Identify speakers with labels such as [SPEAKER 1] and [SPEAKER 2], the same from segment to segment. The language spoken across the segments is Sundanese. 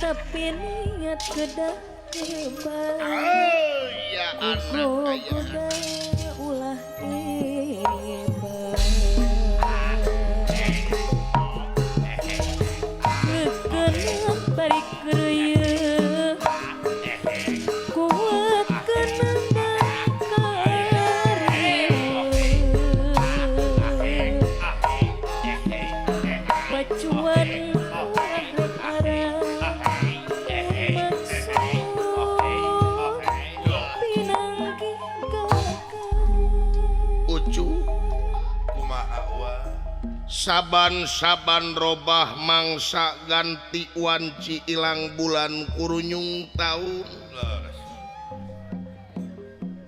[SPEAKER 1] Tapi niat kedah hebat.
[SPEAKER 2] Ya anak aya.
[SPEAKER 1] Kuda ulah hebat. Kekeun bari kreuyeuk, kuat kenendang kariweuh. Pacuan ulah rek arah maksud pinanggih kakang.
[SPEAKER 2] Ucu.
[SPEAKER 3] Kumaha, Wa?
[SPEAKER 2] Saban-saban robah mangsa, ganti wanci, ilang bulan kurunyung taun.
[SPEAKER 3] Leres.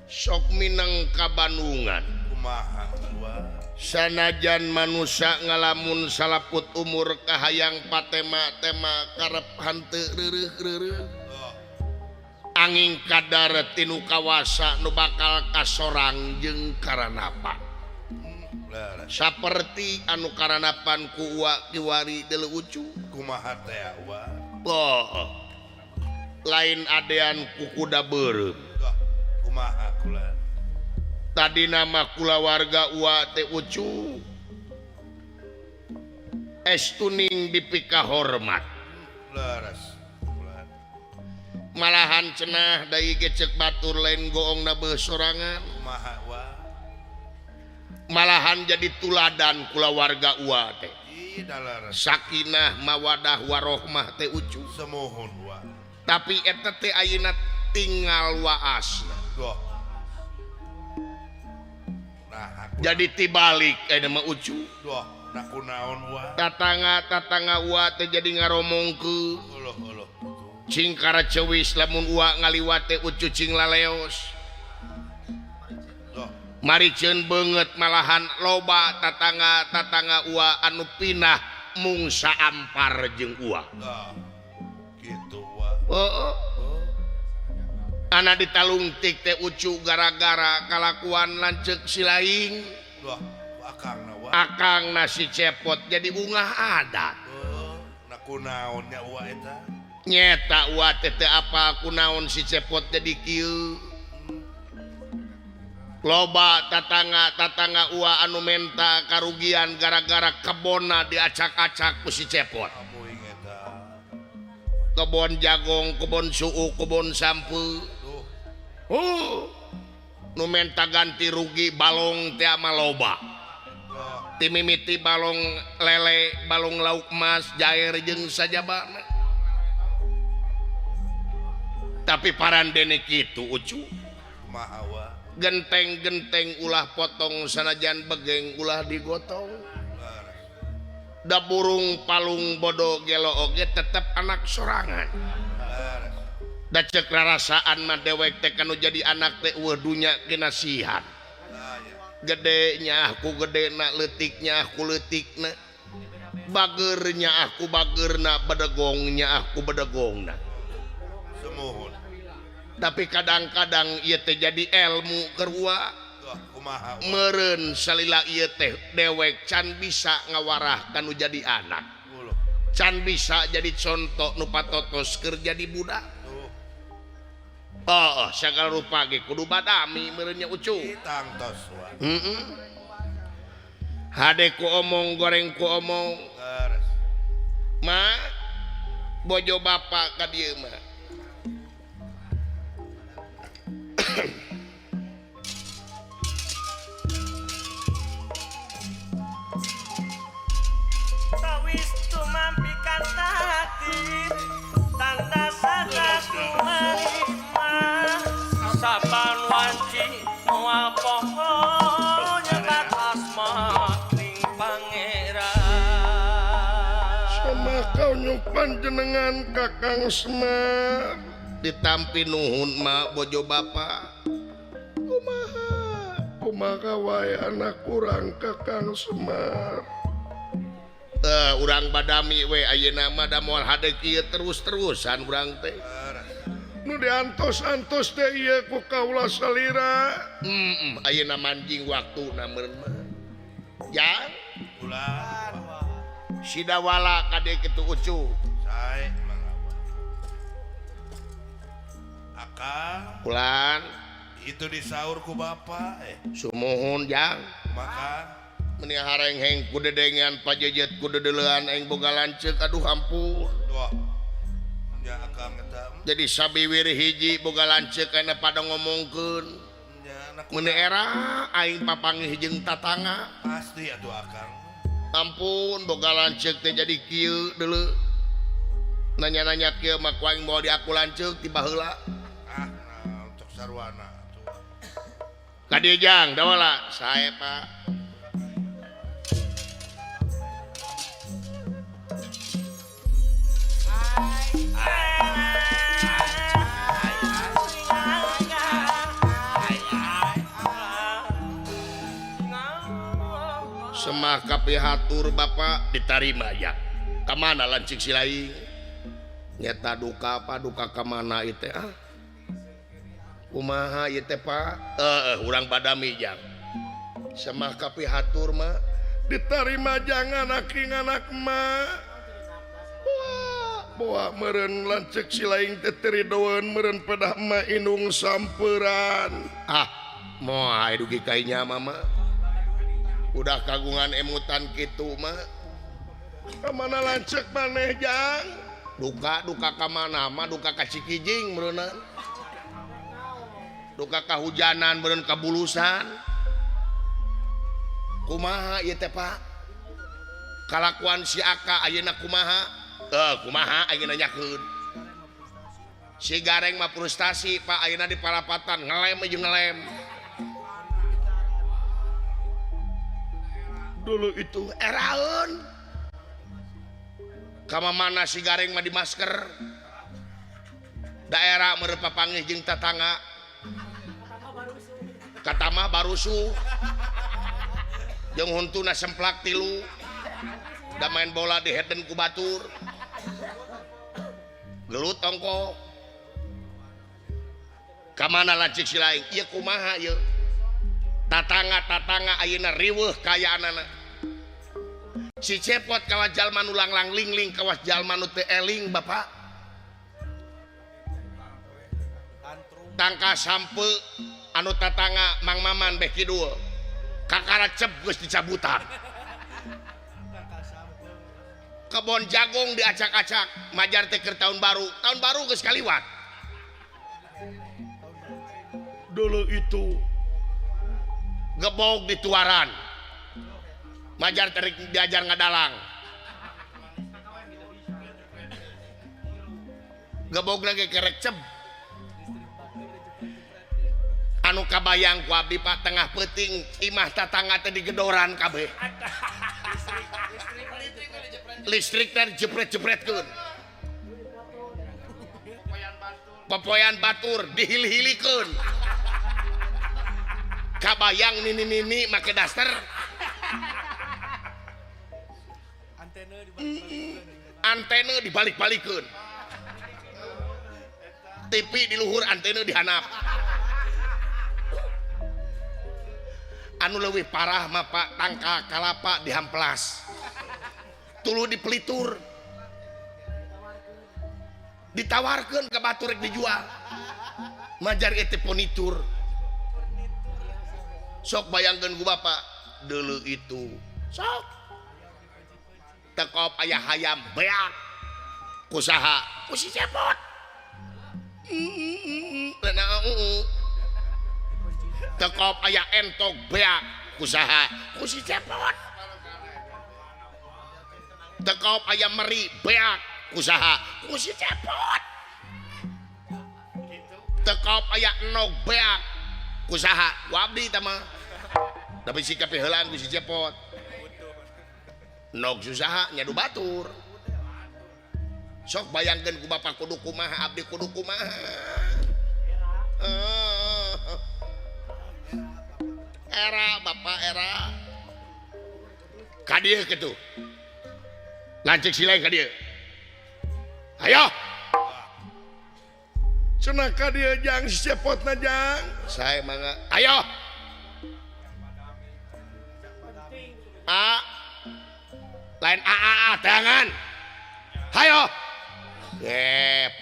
[SPEAKER 2] Sok mineng kabandungan.
[SPEAKER 3] Kumaha, Wa?
[SPEAKER 2] Sanajan manusia ngalamun salaput umur, kahayang patema-tema, karep henteu reureuh-reureuh.
[SPEAKER 3] Oh.
[SPEAKER 2] Anging kadar tinu kawasa nu bakal kasorang jeung karanapa.
[SPEAKER 3] Leres.
[SPEAKER 2] Saperti anu karanapan ku Uwa kiwari deuleu, Ucu.
[SPEAKER 3] Kumaha teh, Wa?
[SPEAKER 2] Oh, lain adean ku kuda beureum.
[SPEAKER 3] Duh, kumaha kula?
[SPEAKER 2] Tadi nama kulawarga Uwa teh, Ucu, estuning dipika hormat.
[SPEAKER 3] Leres kula.
[SPEAKER 2] Malahan cenah dai ge cek batur lain goong na beuh sorangan.
[SPEAKER 3] Kumaha, Wa?
[SPEAKER 2] Malahan jadi tuladan kulawarga Uwa teh.
[SPEAKER 3] Ih, da leres.
[SPEAKER 2] Sakinah mawadah warohmah teh, Ucu.
[SPEAKER 3] Semuhun, Wa.
[SPEAKER 2] Tapi eta teh ayeuna tinggal waasna.
[SPEAKER 3] Duh. Nah, aku
[SPEAKER 2] Jadi tibalik ayeuna mah, Ucu.
[SPEAKER 3] Duh, nah kunaon, Wa?
[SPEAKER 2] Tatangga tatangga Uwa teh jadi ngaromongkeun.
[SPEAKER 3] Uluh uluh.
[SPEAKER 2] Cing karacewis lamun Uwa ngaliwat teh, Ucu, cing laleos.
[SPEAKER 3] Duh.
[SPEAKER 2] Mariceun beungeut, malahan loba tatangga tatangga Uwa anu pindah mung saampar jeung Uwa.
[SPEAKER 3] Duh. Gitu, Wa?
[SPEAKER 2] Heeh.
[SPEAKER 3] Oh.
[SPEAKER 2] Ana ditalungtik teh, Ucu, gara-gara kalakuan lanceuk silaing.
[SPEAKER 3] Duh, akangna, Wa?
[SPEAKER 2] Akang nasi cepot jadi ungah adat.
[SPEAKER 3] Oh, nah kunaon nya, Wa, eta?
[SPEAKER 2] Nyeta Uwa teh teu apa kunaon si cepot jadi kieu. Loba tatangga tatangga Uwa anu menta karugian gara-gara kebonna diacak-acak ku si cepot.
[SPEAKER 3] Amuing eta.
[SPEAKER 2] Kebon jagong, kebon suuk, kebon sampeu.
[SPEAKER 3] Duh.
[SPEAKER 2] Nu menta ganti rugi balong teh ama loba.
[SPEAKER 3] Duh.
[SPEAKER 2] Timimiti balong lele, balong lauk emas, jair jeung sajabana. Tapi parandene kitu, Ucu.
[SPEAKER 3] Kumaha, Wa?
[SPEAKER 2] Genteng-genteng ulah potong, sanajan begeng ulah digotong.
[SPEAKER 3] Leres.
[SPEAKER 2] Da burung palung bodo gelo oge tetep anak sorangan.
[SPEAKER 3] Leres.
[SPEAKER 2] Da cek rarasaan mah dewek teh kanu jadi anak teh eueuh dunya kinasihan.
[SPEAKER 3] Ah, ya.
[SPEAKER 2] Gedenya aku gedena, leutiknya aku leutikna, bagernya aku bagerna, bedegongnya aku bedegongna.
[SPEAKER 3] Semuhun.
[SPEAKER 2] Tapi kadang-kadang ieu teh jadi ilmu keur Uwa.
[SPEAKER 3] Duh, kumaha, Wa?
[SPEAKER 2] Meureun salila ieu teh dewek can bisa ngawarah kanu jadi anak.
[SPEAKER 3] Uluh.
[SPEAKER 2] Can bisa jadi contoh nu patotos keur jadi budak.
[SPEAKER 3] Duh.
[SPEAKER 2] Oh, sagala rupa ge kudu badami meureun nya, Ucu.
[SPEAKER 3] Tangtos, Wa.
[SPEAKER 2] Heeh. Hade ku omong, goreng ku omong.
[SPEAKER 3] Leres.
[SPEAKER 2] Ma, bojo bapak ka dieu mah.
[SPEAKER 4] Tawis tumampi takdir, tanda sana tumarima. Saban wanci moal poho nyebat asma ning Pangeran.
[SPEAKER 2] Sama kau panjenengan Kakang Semar ditampi, nuhun ma, bojo bapak. Kumaha kumaha wae anak kurang Kakang Semar. Eh, urang badami we ayeuna mah, da moal hade kieu terus-terusan urang teh. Nu diantos-antos teh ieu ku kaula salira. Ayeuna manjing waktuna meureun mah. Jang.
[SPEAKER 3] Ulah.
[SPEAKER 2] Sidawala kade kitu, Ucu.
[SPEAKER 3] Sae, Mang Awa. Akang
[SPEAKER 2] Kulan
[SPEAKER 3] itu disaur ku bapak
[SPEAKER 2] sumuhun jang
[SPEAKER 3] maka
[SPEAKER 2] meni harengheng ku dedengan pajejet ku dedelean aing boga lanceuk aduh ampun.
[SPEAKER 3] Wah. Nya akang eta
[SPEAKER 2] jadi sabiwir hiji boga lanceuk kana pada ngomongkeun.
[SPEAKER 3] Nya
[SPEAKER 2] meni era aing papanggih jeung tatangga
[SPEAKER 3] pasti atuh akang.
[SPEAKER 2] Ampun boga lanceuk teh jadi kieu deuleu. Nanya-nanya kieu mah ku aing moal di aku lanceuk ti baheula.
[SPEAKER 3] Ah, nah, untuk sarwana atuh.
[SPEAKER 2] Ka dieu jang dawala sae Pak. Semah kapihatur Bapak ditarima ya. Kamana lanceuk si laing? Nyeta duka apa duka kamana ieu teh ah? Kumaha ieu teh Pak? Urang badami jang. Semah kapihatur mah ditarima jangan aking anak mah. Boa meureun lanceuk si laing teh teridoeun meureun pedah mah indung samperan. Ah, moal dugi ka inya mah. Udah kagungan emutan kitu mah. Kamana lanceuk maneh jang? Duka duka ka mana mah duka ka Cikijing meureunna. Duka kahujanan meureun kabulusan. Kumaha ieu teh Pak? Kalakuan si Aka ayeuna kumaha? Kumaha aing nanyakeun. Si Gareng mah frustasi Pak ayeuna di parapatan ngelem jeung ngelem. Dulu itu eraeun. Kama mana si Gareng mah di masker. Daerah meureun papanggih jeung tatangga. Katamah barusuh. Jeung huntuna semplak tilu. Da main bola di heden ku batur. Gelut ongko. Kamana lanceuk si laing? Ieu kumaha ieu? Tatangga-tatangga ayeuna riweuh kayaanana. Si Cepot kawas jalma nu langlang lingling kawas jalma nu teu eling Bapak. Tangka sampe anu tatangga Mang Maman beh kidul. Kakara cep geus dicabutan. Kebon jagung diacak-acak majar teh keur tahun baru geus kaliwat. Dulu itu gebog di tuaran majar terik diajar ngadalang gebog lagi kerek ceb anu kabayang ku abdi Pak tengah peuting imah tatangga teh digedoran kabeh listrik teh jepret-jepretkeun popoyan batur dihili-hilikeun kabayang nini-nini make daster antena dibalik-balikeun TV di luhur antena dihanap anu leuwih parah mah Pak tangka kalapa dihamplas tuluy dipelitur ditawarkeun ka batur rek dijual majar eta furnitur. Sok bayangkeun ku Bapak deuleu itu sok tekop aya hayam beak kusaha ku si Cepot tekop aya entok beak kusaha ku si Cepot tekop aya meri beak kusaha ku si Cepot tekop aya enog beak kusaha ku abdi tah mah tapi sikap heulaan ku si Cepot nog susaha nyadu batur. Sok bayangkeun ku bapak kudu kumaha abdi kudu kumaha. Era bapak era ka dieu kitu lanceuk si lain ka dieu ayo cenah ka dieu jang si Cepotna jang sae mangga ayo a lain a a a tangan hayo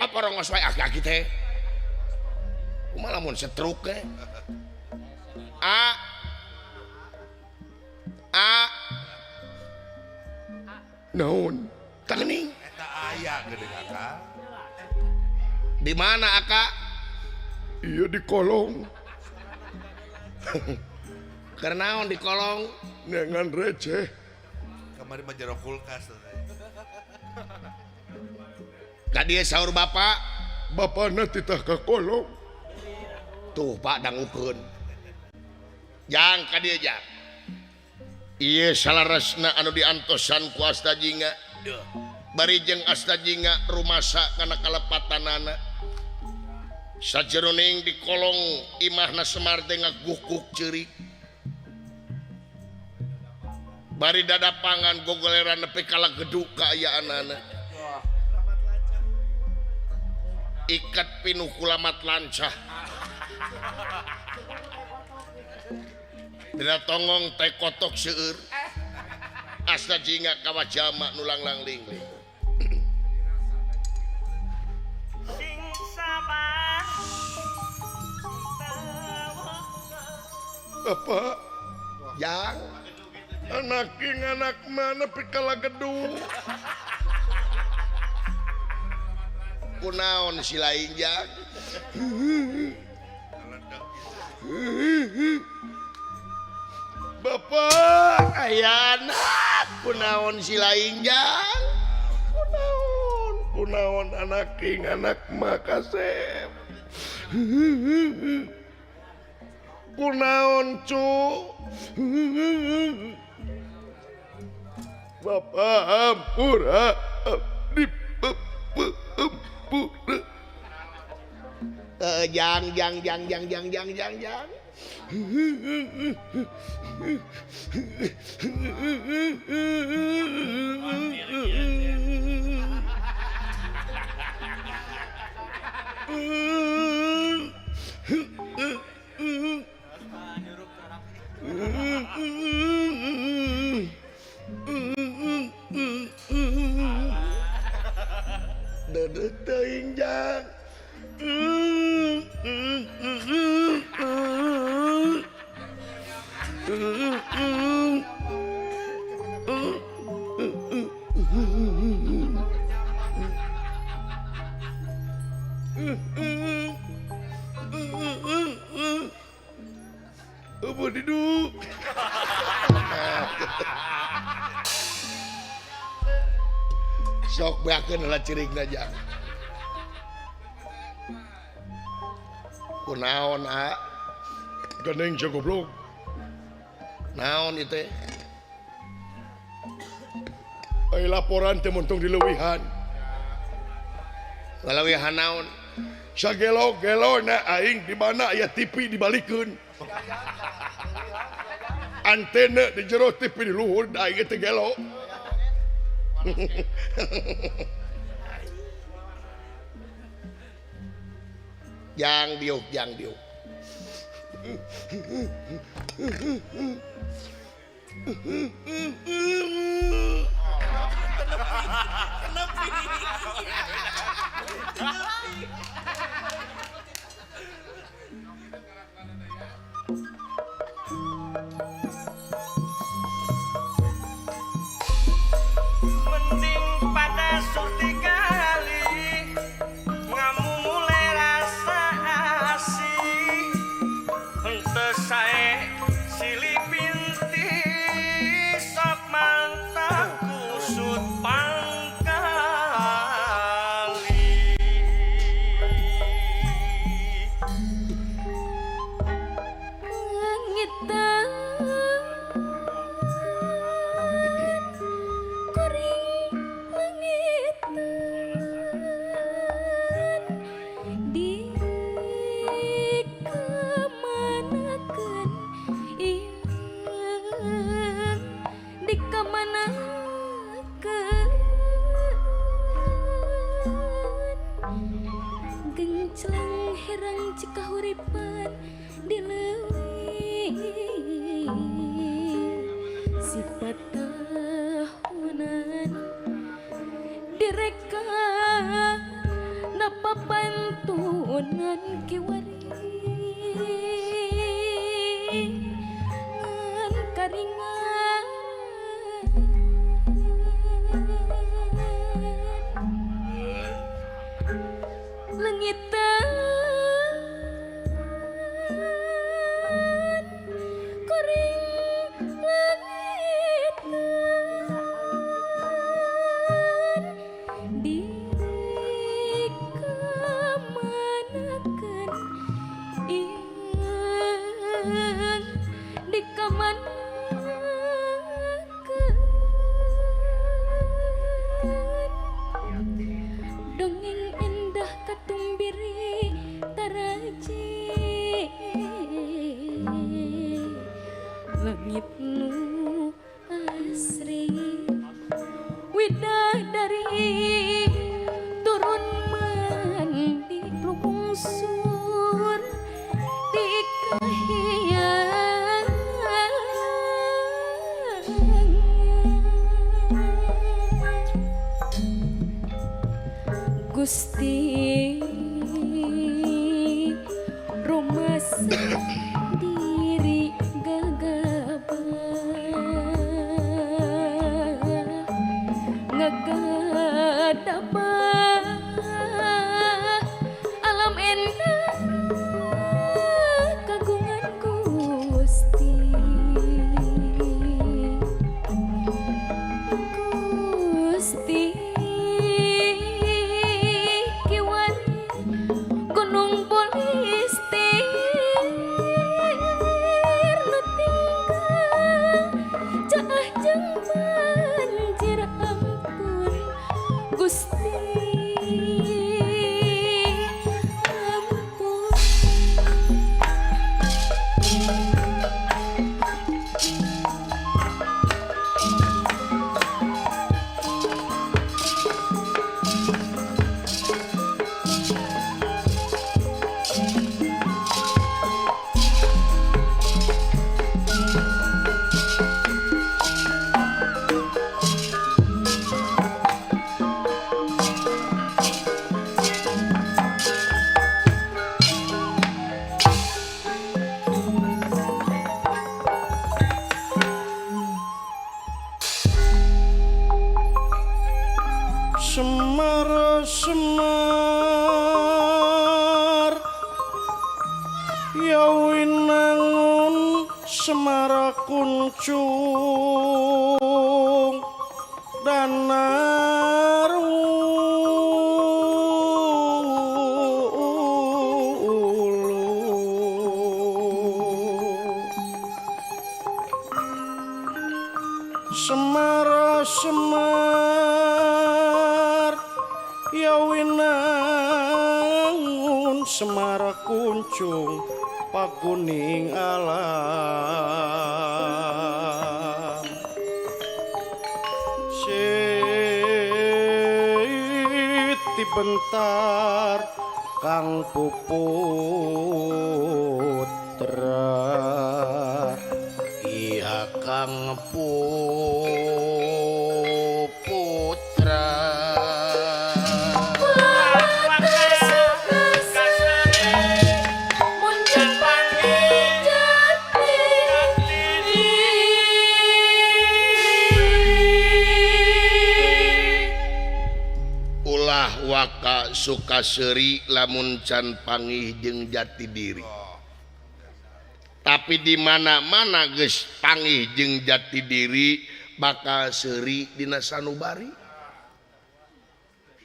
[SPEAKER 2] paporongos wae aki-aki teh. Kumaha lamun stroke ge? A A naon? Tah geuning.
[SPEAKER 3] Eta aya geuning Akang.
[SPEAKER 2] Di mana Aka? Iya di kolong. Keur naon di kolong? Neangan receh.
[SPEAKER 3] Kamari mah jero kulkas teh.
[SPEAKER 2] Ka dieu saur bapak, bapana titah ka kolong. Tuh Pak dangukeun. Jang ka dieu jang. Ieu salaresna anu diantosan ku Asta Jingga. Bari jeung Asta Jingga rumasa kana kalepatanana. Sajeroning di kolong imahna Semar teh ngagukuk ceurik. Bari dadapangan gogoleran nepi ka lageduk kaayaanana. Ikat pinuh kulamat lancah. Dina tonggong teh kotok seueur. Asta Jingga kawajama nu langlang lingling.
[SPEAKER 4] Sing sabar.
[SPEAKER 2] Bapak, yang anak king anak mana pikala gedung. Kunaon si lain jang? Bapak, aya anak kunaon si lain jang? Kunaon, kunaon anak king anak makasep. Kunaon cu? Bapak ampura di ampura. Jang jang jang jang jang jang jang jang. Deudeuh teuing jang. Apa duduk? Sok beakeun heula cirikna jang. Kunaon a? Gandeng sia goblok. Naon ieu teh? Ai laporan teh montong dileuwihan. Ngaleuwihan naon? Sagelo-gelona aing di mana aya TV dibalikeun. Antena di jero TV di luhur da aing teh gelo. Jang diuk, jang diuk.
[SPEAKER 4] Mending pada surti kali ngamumule rasa asih henteu sae silih binti sok mantap kusut pangkali.
[SPEAKER 1] Langitan kuring langitan di kemanakeun ieu di kemanakeun genclang herang cikahuripan di leuwih sifat tahunan direka napa pantunan kiwari. Paringan lengitan kuring lengitan dikamanakeun ieung dikamanakeun dongeng endah katumbiri taraji langit nu asri widadari turun mandi lungsur di kahyangan. Gusti rumasa diri gagabah ngagadabah alam endah kagungan Gusti. Gusti kiwan gunung polistir nu tinggal caah jeung banjir ampun Gusti ampun.
[SPEAKER 5] Semar semar ya winangun Semara kuncung danaru Semara semar ya winangun Semara kuncung pakuning alam Siti bentar Kang Puputra
[SPEAKER 2] Iya Kang Puputra. Ulah waka suka seuri lamun can pangih jeung jati diri. Tapi di mana-mana geus pangih jeung jati diri bakal seuri dina sanubari.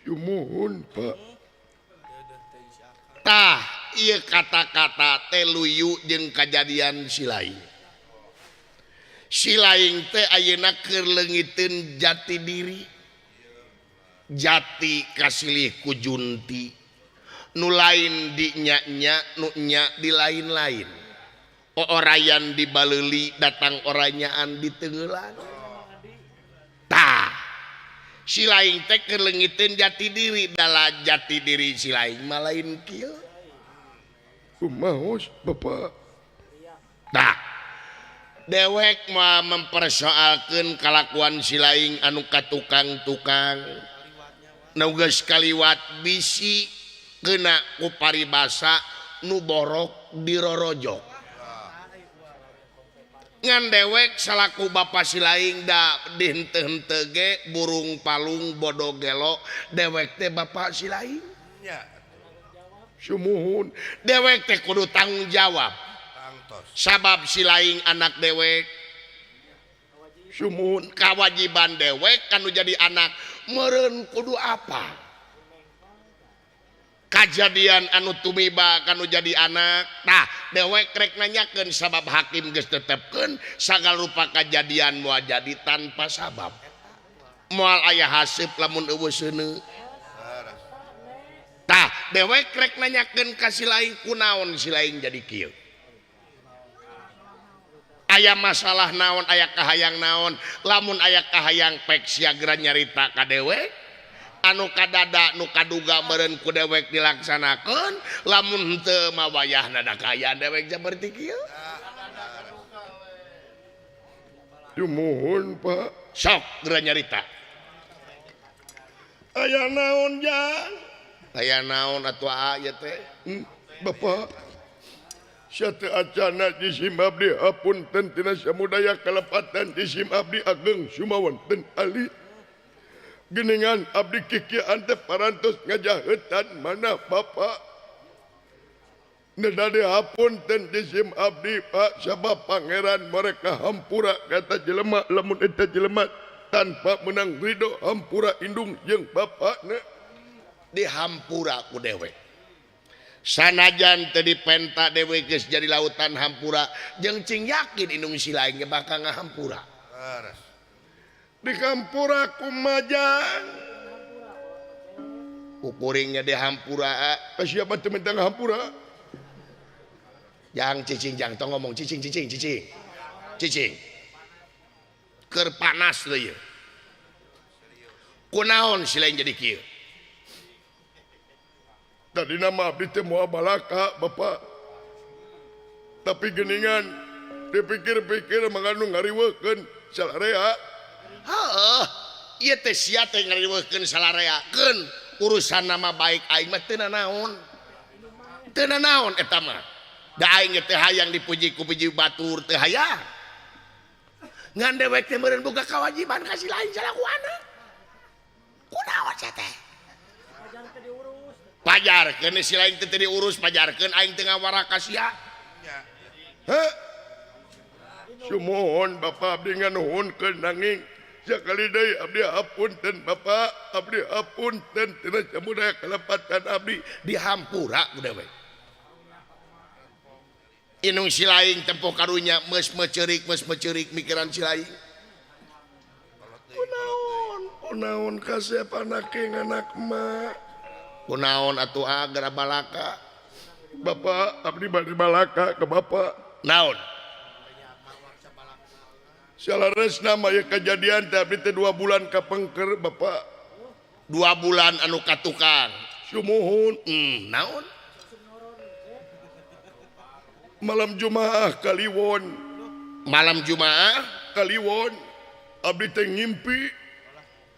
[SPEAKER 2] Yumuhun Pak. Tah ieu kata-kata teh luyu jeung kajadian si laing. Si laing teh ayeuna keur leungiteun jati diri. Jati kasilih ku junti. Nu lain di nya-nya, nu nya di lain-lain. Orayan di baleuli datang oranyaan di tenggelan. Tah si laing teh keur leungiteun jati diri, dala jati diri si laing mah lain kieu. Kumaha Bapak? Tah dewek mah mempersoalkeun kalakuan si laing anu ka tukang-tukang. Nu geus kaliwat bisi kena ku paribasa nu borok dirorojok. Ngan dewek salaku bapa silaing da dihenteu-henteu ge burung palung bodo gelo dewek teh bapa silaing.
[SPEAKER 3] Nya.
[SPEAKER 2] Sumuhun dewek teh kudu tanggung jawab. Sabab silaing anak dewek. Sumuhun kawajiban dewek kanu jadi anak meureun kudu apa? Kajadian anu tumiba kanu jadi anak tah dewek rek nanyakeun sabab hakim geus tetepkeun sagala rupa kajadian moal jadi tanpa sabab moal aya haseup lamun eueuh seuneu tah dewek rek nanyakeun ka si laing kunaon si laing jadi kieu aya masalah naon aya kahayang naon lamun aya kahayang pek siagra nyarita ka dewek anu kadada nu kaduga meureun ku dewek dilaksanakeun lamun henteu mah wayahna da kaayaan dewek saperti kieu. Sumuhun Pak. Sok geura nyarita. Aya naon jang? Aya naon atuh aya teh? Bapak sia teu acana jisim abdi hapunten tina samudaya kalepatan jisim abdi ageng sumawonten alit. Geningan abdi kikian teh parantos ngajahetan mana Bapak. Nedade hapunten jisim abdi Pak sabab pangeran mereka hampura kata jelema lamun eta jelema tanpa menang ridho hampura indung jeung bapakna dihampura ku dewek. Sanajan teu dipenta dewek geus jadi lautan hampura jeung cing yakin indung si laing ge bakal ngahampura. Dikampura kumajang kukuringnya dihampura siapa temen tengah hampura jang cicing jang tong ngomong cicing cicing cicing cicing keur panas leuh kunaon si lain jadi kieu tadi nama abdi teh moal balaka bapak tapi geningan dipikir-pikir manganu ngariweukeun salarea. Heeh, ieu teh sia teh ngariweukeun salareakeun urusan nama baik aing mah teu nanaon. Teu nanaon eta mah. Da aing teh hayang dipuji ku puji batur teu hayang. Ngan dewek teh meureun boga kawajiban ka si lain salaku anak. Kunaon sia teh? Pajarkeun si lain teh teu diurus, pajarkeun aing teu ngawara ka sia. Heh. Sumuhun Bapak abdi nganuhunkeun nanging sakali deui abdi hapunten Bapak abdi hapunten tina samudaya kalepatan abdi dihampura ku dewek. Inung si laing tempo karunya meus mecerik mikiran si laing. Kunaon kunaon kasep anake anak emak. Kunaon atuh agra balaka. Bapak abdi bade balaka ka bapak. Naon? Salaresna mah ieu kajadian teh abdi teh 2 bulan kapengker Bapak. 2 bulan anu katukang. Sumuhun. Naon? Malam Jumaah Kaliwon. Malam Jumaah Kaliwon abdi teh ngimpi.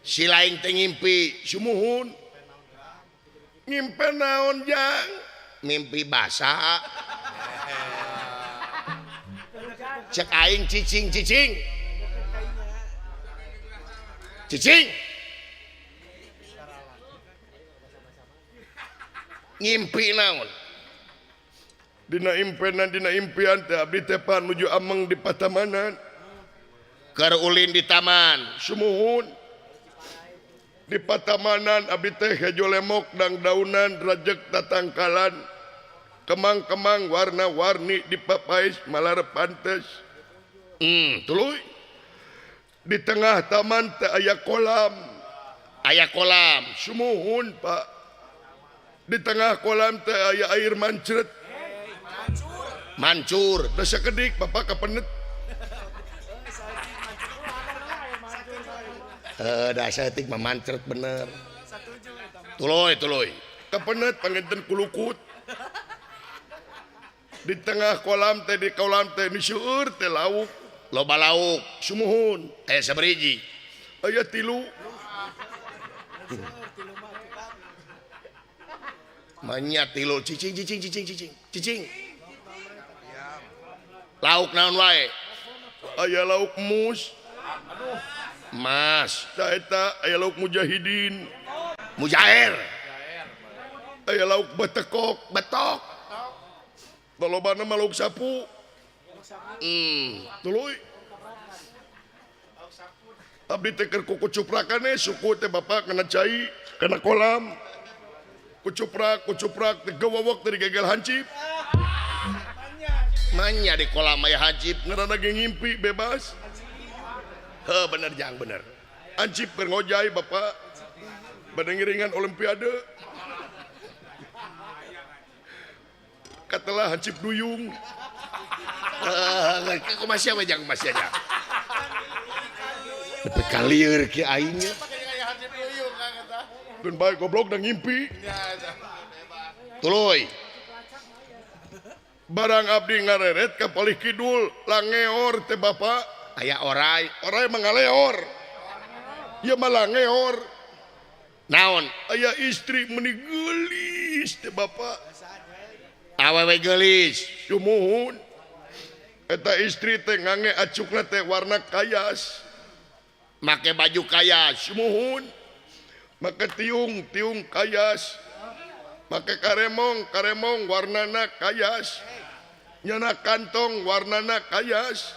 [SPEAKER 2] Si laing teh ngimpi. Sumuhun. Ngimpi naon jang? Mimpi basah. Cek aing cicing cicing cicing ngimpi naon dina impenan dina impian teh abdi teh panuju ameng di patamanan keur ulin di taman sumuhun di patamanan abdi teh hejo lemok dang daunan rajek tatangkalan kemang-kemang warna-warni di papais malar pantes. Tuluy di tengah taman teh aya kolam. Aya kolam sumuhun Pak. Di tengah kolam teh aya air mancret. Mancur. Da sakedik Bapak kapenet. Heuh da saeutik mah mancret bener. Tuluy tuluy. Kapenet panginten kulukut. Di tengah kolam teh di kolam teh misuur teh lauk loba lauk sumuhun aya sabariji aya 3 manya 3 cicing cicing cicing cicing cicing lauk naon wae Aya lauk mus. Mas, tah eta aya lauk mujahidin. Mujair. Aya lauk betekok, betok. Lolobana mah lauk sapu. Tuluy. Abdi teh keur kucuprakan suku teh bapak kena cai, kena kolam. Kucuprak, kucuprak teh gawawak teh digegel hancip. Manya di kolam aya hancip, ngaranna ge ngimpi bebas. Heuh bener jang bener. Hancip keur ngojay bapak. Bade ngiringan olimpiade. Katelah hancip duyung. Kumaha sia jang masih aja. Nepi ka lieur ki aing nya. Keun bae goblok da ngimpi. Tuluy. Barang abdi ngareret ka palih kidul langeor teh bapak. Aya orai, orai mah ngaleor. Ieu mah langeor. Naon? Aya istri meuni geulis teh bapak. Awewe geulis, sumuhun. Eta istri teh ngange acukna teh warna kayas. Make baju kayas, sumuhun. Make tiung, tiung kayas. Make karemong, karemong warnana kayas. Nyana kantong warnana kayas.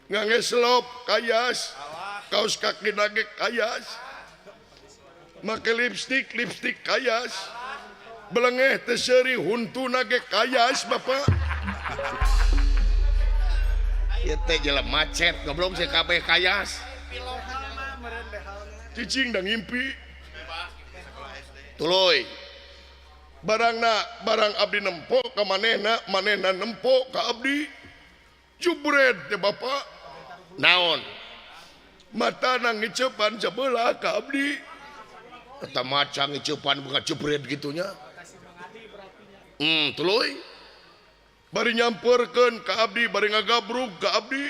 [SPEAKER 2] Ngange selop kayas. Kaos kaki nage kayas. Make lipstik, lipstik kayas. Belengeh teh seuri huntuna ge kayas bapak. Ieu teh jelema macet goblok sih kabeh kayas. Cicing da ngimpi. Tuluy. Barangna barang abdi nempo ka manehna, manehna nempo ka abdi. Jubred teh bapak. Naon? Matana ngiceupan sabelah ka abdi. Eta maca ngiceupan bukan jubred gitunya. Tuluy. Bari nyamperkeun ka abdi, bari ngagabrug ka abdi.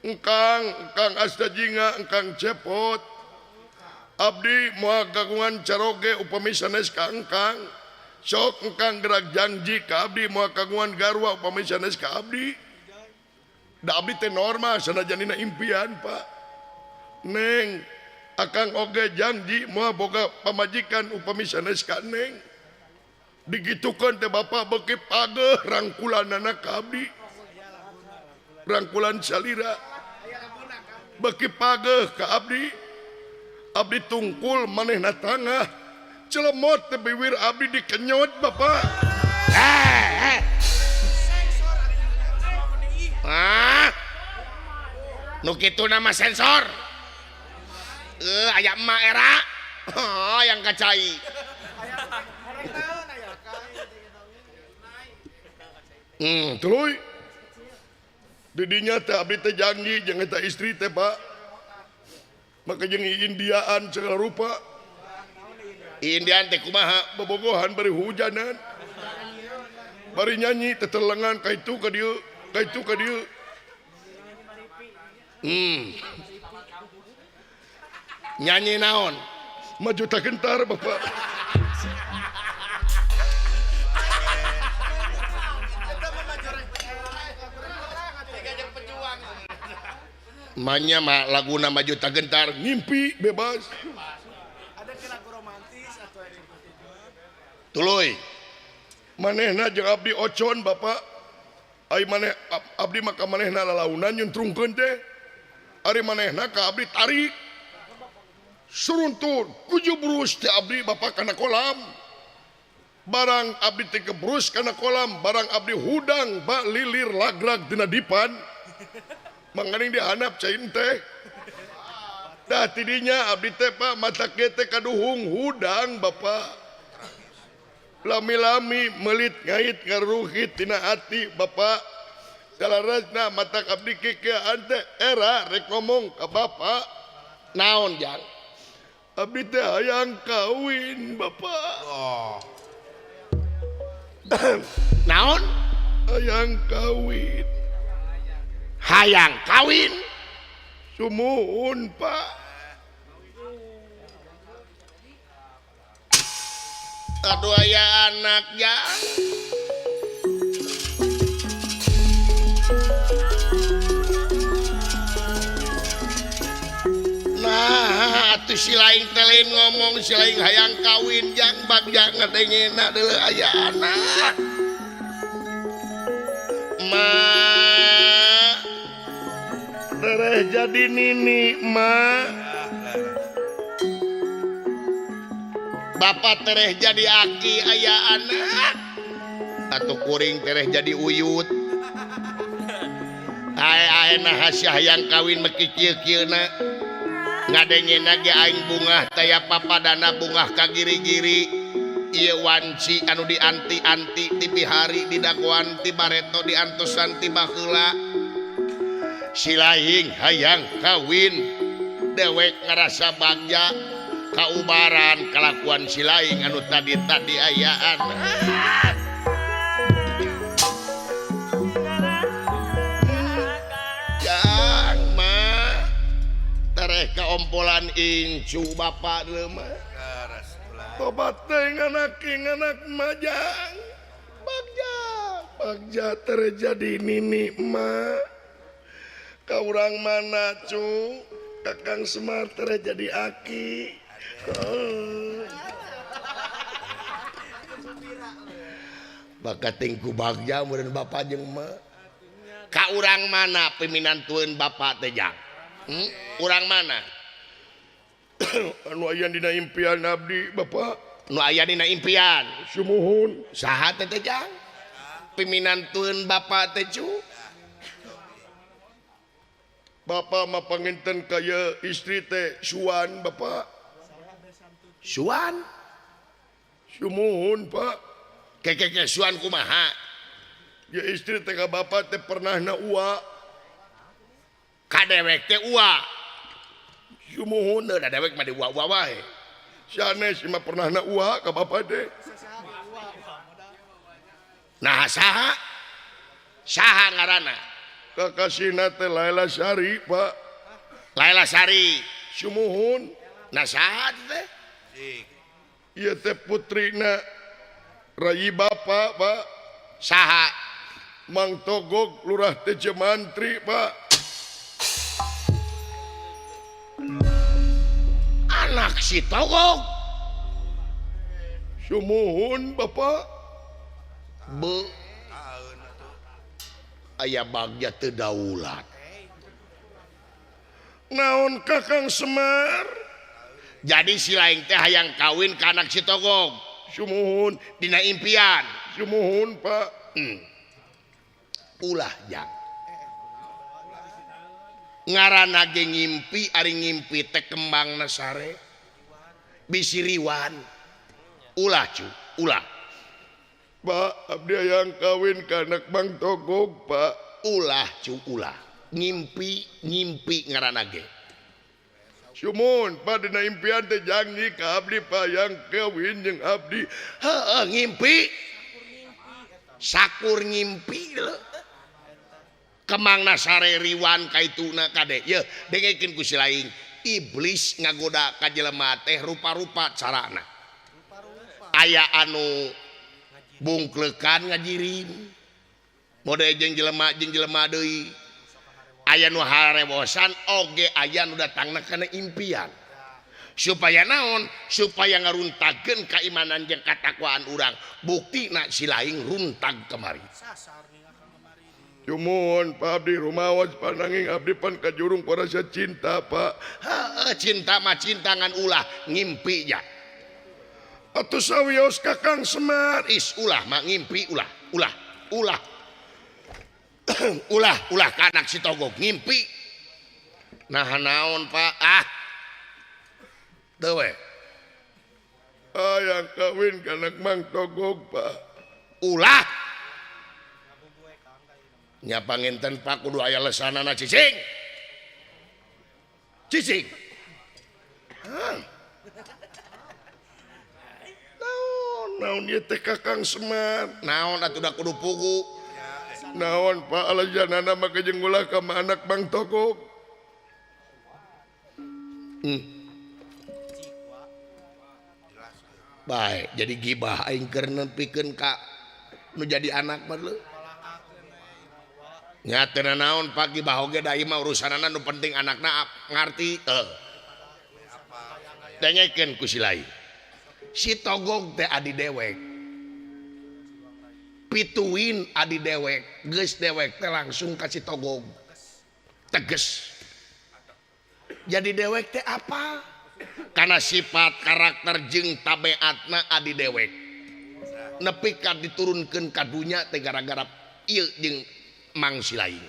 [SPEAKER 2] Engkang, engkang asta jinga, engkang cepot. Abdi moal kagungan caroge upami sanes ka engkang. Sok engkang gerak janji ka abdi moal kagungan garwa upami sanes ka abdi. Da abdi teh normal sanajan dina impian, Pak. Neng, akang oge janji moal boga pamajikan upami sanes ka neng. Digitukeun teh bapak beuki pageuh rangkulanana ka abdi. Rangkulan salira. Beuki pageuh ka abdi. Abdi tungkul manehna tangah. Celemot teh biwir abdi dikenyot bapak. Nu kitu nama sensor. Aya emak era. Oh, yang kacai. Tuluy. Didinya teh abdi teh janji jeung eta istri teh, Pak. Maka jeung Indiaan segala rupa. Indian teh kumaha bobogohan bari hujanan. Bari nyanyi tetelengan ka itu ka dieu, ka itu ka dieu. Nyanyi naon? Maju tak gentar, Bapak. Manya mah laguna maju tak gentar, ngimpi bebas.
[SPEAKER 6] Ada lagu romantis atau ada
[SPEAKER 2] Tuluy. Manehna jeung abdi ocon, Bapak. Ai maneh abdi mah ka manehna lalaunan nyuntrungkeun teh. Ari manehna ka abdi tarik. Suruntur kujubrus teh abdi Bapak kana kolam. Barang abdi teh kebrus kana kolam, barang abdi hudang bak lilir lagrag dina dipan. Manganing dihanap cain teh. Tah tidinya abdi teh Pak mata teh kaduhung hudang Bapak. Lami-lami melit ngait ngaruhit tina ati Bapak. Salarasna mata abdi kekean teh era rek ngomong ka Bapak. Naon jang? Abdi teh hayang kawin Bapak.
[SPEAKER 3] Oh.
[SPEAKER 2] Naon? Hayang kawin. Hayang kawin. Sumuhun Pak. Aduh aya anak jang. Atuh si laing teh lain ngomong si laing hayang kawin jang bagja ngadengena deuleu aya anak. Ma tereh jadi nini ma. Bapak tereh jadi aki aya anak. Atuh kuring tereh jadi uyut. Ae nah hayang kawin meki kieu-kieuna. Ngadengena ge aing bungah taya papadana bungah ka giri-giri. Ieu wanci anu dianti-anti ti bihari didagoan ti bareto diantosan ti baheula. Si laing hayang kawin dewek ngarasa bagja kaubaran kalakuan si laing anu tadi-tadi ayaan. Jang ma tereh kaompolan incu bapak deui mah. Tobat teh nganak majang. Bagja bagja terjadi nini ma. Ka urang mana cu? Kakang Semar terjadi aki. Bakating ku bagja meureun bapa jeung emak. Ka urang mana piminantueun bapa teh jang? Urang mana? Anu aya dina impian abdi bapa. Nu aya dina impian. Sumuhun. Saha teh teh jang? Piminantueun bapa teh cu? Bapak mah panginten kaya istri teh Suan bapak. Suan? Sumuhun pak. Kekeke Suan kumaha? Ya istri teh ka bapak teh pernah na ua. Ka dewek teh ua. Sumuhun da dewek mah di ua-ua wae. Sanes mah pernah na ua ka bapak teh. Nah saha? Saha ngaranna? Kakasina teh Laila Sari pak. Laila Sari sumuhun. Nah saha teh? Ieu teh putrina rayi bapak pak. Saha? Mang Togog Lurah Teje Mantri pak. Anak si Togog. Sumuhun bapak. Be aya bagja teu daulat. Naon Kakang Semar? Jadi si laing teh hayang kawin ka anak si Togog. Sumuhun dina impian. Sumuhun pak. Ulah jang. Ngaranna ge ngimpi ari ngimpi teh kembangna sare. Bisi riwan. Ulah cu, ulah. Pak, abdi hayang kawin ka anak Mang Togog, Pak. Ulah cu, ulah. Ngimpi, ngimpi ngaranna ge. Sumuhun, Pak, dina impian teh janji ka abdi, Pak, hayang kawin jeung abdi. Heueuh, ngimpi. Sakur ngimpi leuh. Kemangna sare riwan kaituna kade. Yeuh, dengekeun ku si laing. Iblis ngagoda ka jelema teh rupa-rupa carana. Aya anu bungklekan ngajirim mode jeung jelema deui aya nu harewosan oge aya nu datangna kana impian supaya naon supaya ngaruntakeun kaimanan jeung katakwaan urang buktina si laing runtag kamari. Sumuhun Pak, abdi rumaos pananging abdi pan kajurung ku rasa cinta Pak. Heueuh, cinta mah cinta ngan ulah ngimpi ja. Atuh sawios Kakang Semar. Is ulah mah ngimpi ulah ulah ulah ulah ulah ka anak si Togog ngimpi. Nah naon Pak? Ah teu we. Hayang kawin ka anak Mang Togog Pak. Ulah. Nya panginten Pak kudu aya lesanana cicing. Cicing. Hah. Naon ieu teh Kakang Semar? Naon atuh da kudu pugu. Naon Pak alasanana mah jeung ulah ka anak Mang Togog. Baik, jadi gibah aing keur nepikeun ka nu jadi anak mah leuh. Nya teu naon Pak gibah oge da ieu mah urusanana nu penting anakna ngarti. Dengekeun ku si lain. Si Togog teh adi dewek. Pituin adi dewek, geus dewek teh langsung ka si Togog. Teges. Jadi dewek teh apa? Karena sifat karakter jeung tabeatna adi dewek. Nepi ka diturunkeun ka dunya teh gara-gara ieu jeung Mang Silaing.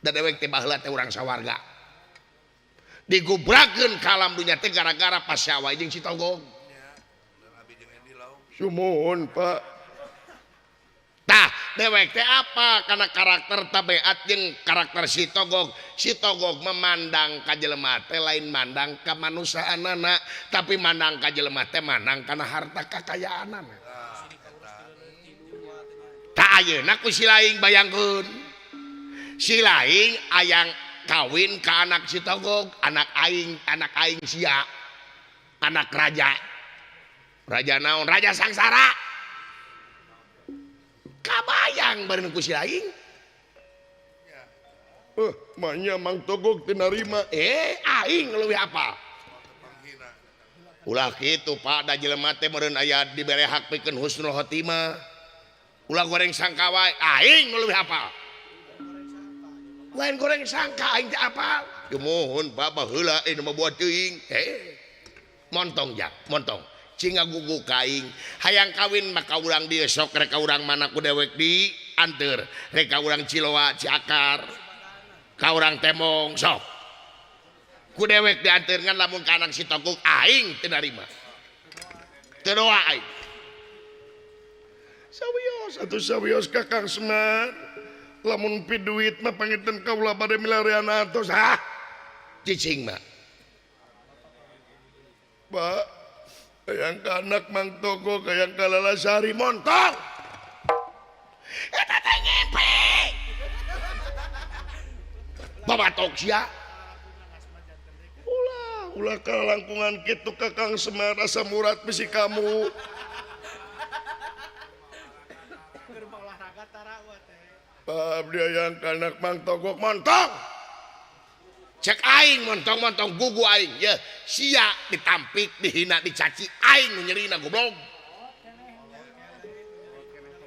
[SPEAKER 2] Da dewek teh baheula teh urang sawarga. Digubrakeun ka alam dunya teh gara-gara pasyawa jeung si Togog. Sumuhun, Pak. Tah, dewek teh apa? Karena karakter tabeat jeung karakter si Togog. Si Togog memandang ka jelema teh lain mandang ka manusaanana, tapi mandang ka jelema teh mandang kana harta kakayaanana. Tah ayeuna ku si Laing bayangkeun. Si Laing ayang kawin ka anak si Togog, anak aing sia. Anak raja. Raja naon? Raja Sangsara. Kabayang bareng ku si Laing. Maknya Mang Togog teu narima. Aing leuwih apa? Ulah kitu Pak, da jelema teh meureun aya dibere hak pikeun husnul khotimah. Ulah goreng sangka wae, aing leuwih apa? Lain goreng sangka aing teh apal. Gemohon Pak baheula ieu mah buat teuing. Montong jak, montong. Cing ngagugu ka aing. Hayang kawin maka urang dieu sok rek ka urang mana ku dewek di anteur, rek ka urang Ciloa, Ciakar, ka urang Temong sok. Ku dewek dianteur ngan lamun ka anak si Togog aing teu narima. Teu doa aing. Sawios atuh sawios Kakang Semar. Lamun pi duit mah panginten kaula bade milarian atos. Hah? Cicing mah. Pak, hayang ka anak Mang Togog, hayang ka Lalasari montong. Eta teh ngimpi. Babatok sia. Ulah, ulah ka langkungan kitu Kakang Semar asa murat bisi kamu. Pak, abdi hayang ka anak Mang Togog montong. Cek aing montong-montong gugu aing ye sia ditampik dihina dicaci aing nu nyerina goblok.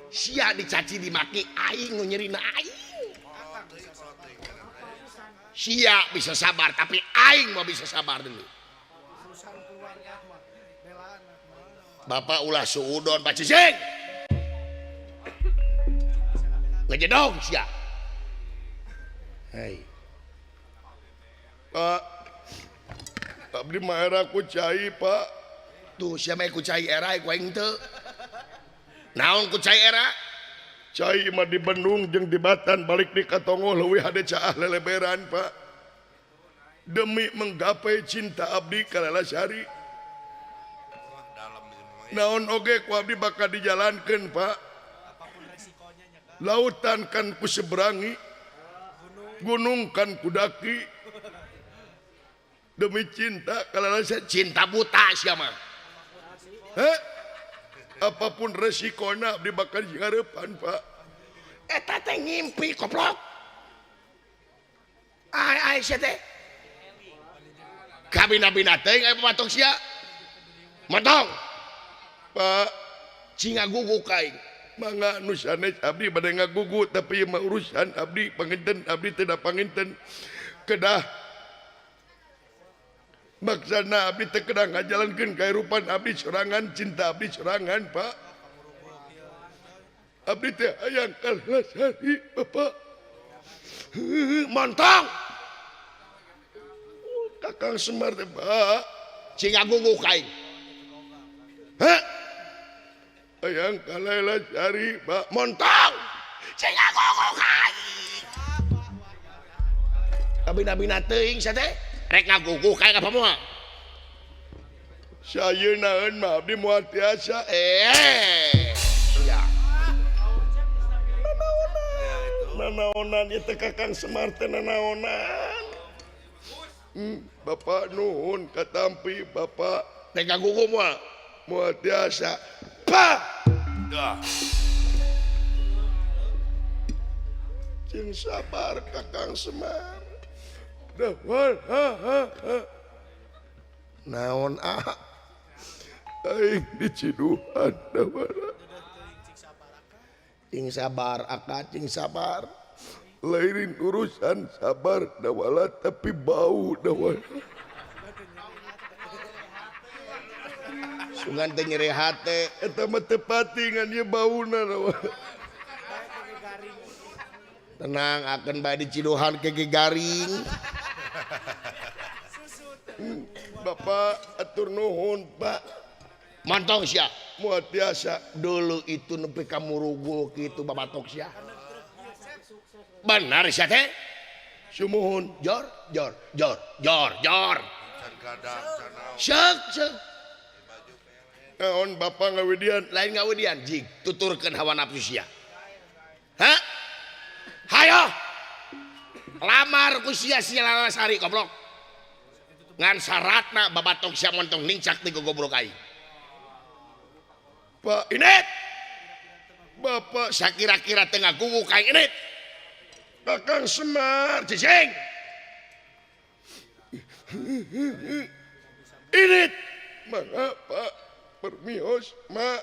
[SPEAKER 2] Sia dicaci dimaki aing nu nyerina aing. Sia bisa sabar tapi aing mau bisa sabar dulu. Bapak ulah suudon Pak Cicing. Ngejedog sia. Hei. Pak, abdi mah era ku cai, Pak. Tuh sia mah ku cai era ku aing teu. Naon ku cai era? Cai mah di Bandung jeung di Batan balik di Katongo leuwih hade caah leleberan, Pak. Demi menggapai cinta abdi ka Lalasari. Naon oge ku abdi bakal dijalankeun, Pak. Lautan kan ku seberangi, gunung kan ku daki. Demi cinta kalau saya cinta buta siapa? Heh? Apapun resikona abdi bakal diharepan, Pak. Eta teh ngimpi koplok. Ai ai sia teh. Kabina-bina teuing aya patok sia. Montong. Pak, cing ngagugu ka aing. Mangga nu sanes abdi bade ngagugu tapi ieu mah urusan abdi panginten abdi teu da panginten. Kedah maksana abdi teu kedah ngajalankeun kahirupan abdi sorangan, cinta abdi sorangan, Pak. Abdi teh hayang ka Lalasari, Bapak. Montong. Kakang Semar teh, Pak. Cing ngagugu ka aing. Heh? Hayang ka Lalasari, Pak. Montong. Cing ngagugu ka aing. Kabina-bina teuing sia teh. Rek ngagugu kayak apa moal? Sayeuna mah abdi moal tiasa. Ya. Nanaonan. Nanaonan ieu teh Kakang Semar teh nanaonan. Bapak nuhun katampi Bapak. Rek ngagugu moal? Moal tiasa. Pa. Dah. Cing sabar Kakang Semar. Dah, ha ha ha. Naon ah aing diciduhan Dawala. Cing sabar aka cing sabar. Lairin urusan sabar Dawala tapi bau Dawala. Sungan teh nyeri hate eta mah teu pati ngan ieu bauna Dawala. Tenang akan bae diciduhan ke garing. Bapak atur nuhun Pak. Mantong sia moal tiasa dulu itu nepi ka murugul kitu babatok sia. Benar sia teh? Sumuhun jor jor jor jor jor. Seuk seuk. Naon bapak ngawidian? Lain ngawidian jig tuturkeun hawa nafsu sia. Hah? Hayo. Lamar ku sia sia Lalasari goblok. Ngan syaratna babatok sia montong nincak ti gogobrok aing. Pak Inet. Bapak sakira-kira teu ngagugu ka aing Inet. Kakang Semar cicing. Inet. Mangga Pak permios ma.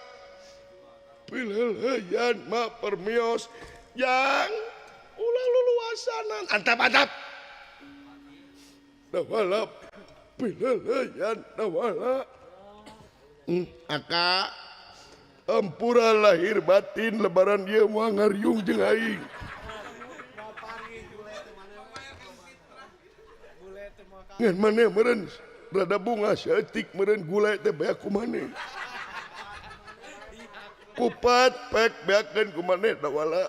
[SPEAKER 2] Pileleyan ma permios yang ulah luluasanan antap-antap. Dawala pileleyan dawala. Aka ampura lahir batin lebaran ieu moal ngariung jeung aing. Ngan maneh meureun rada bunga saeutik meureun gule teh beak ku maneh. Kupat pek beakeun ku maneh dawala.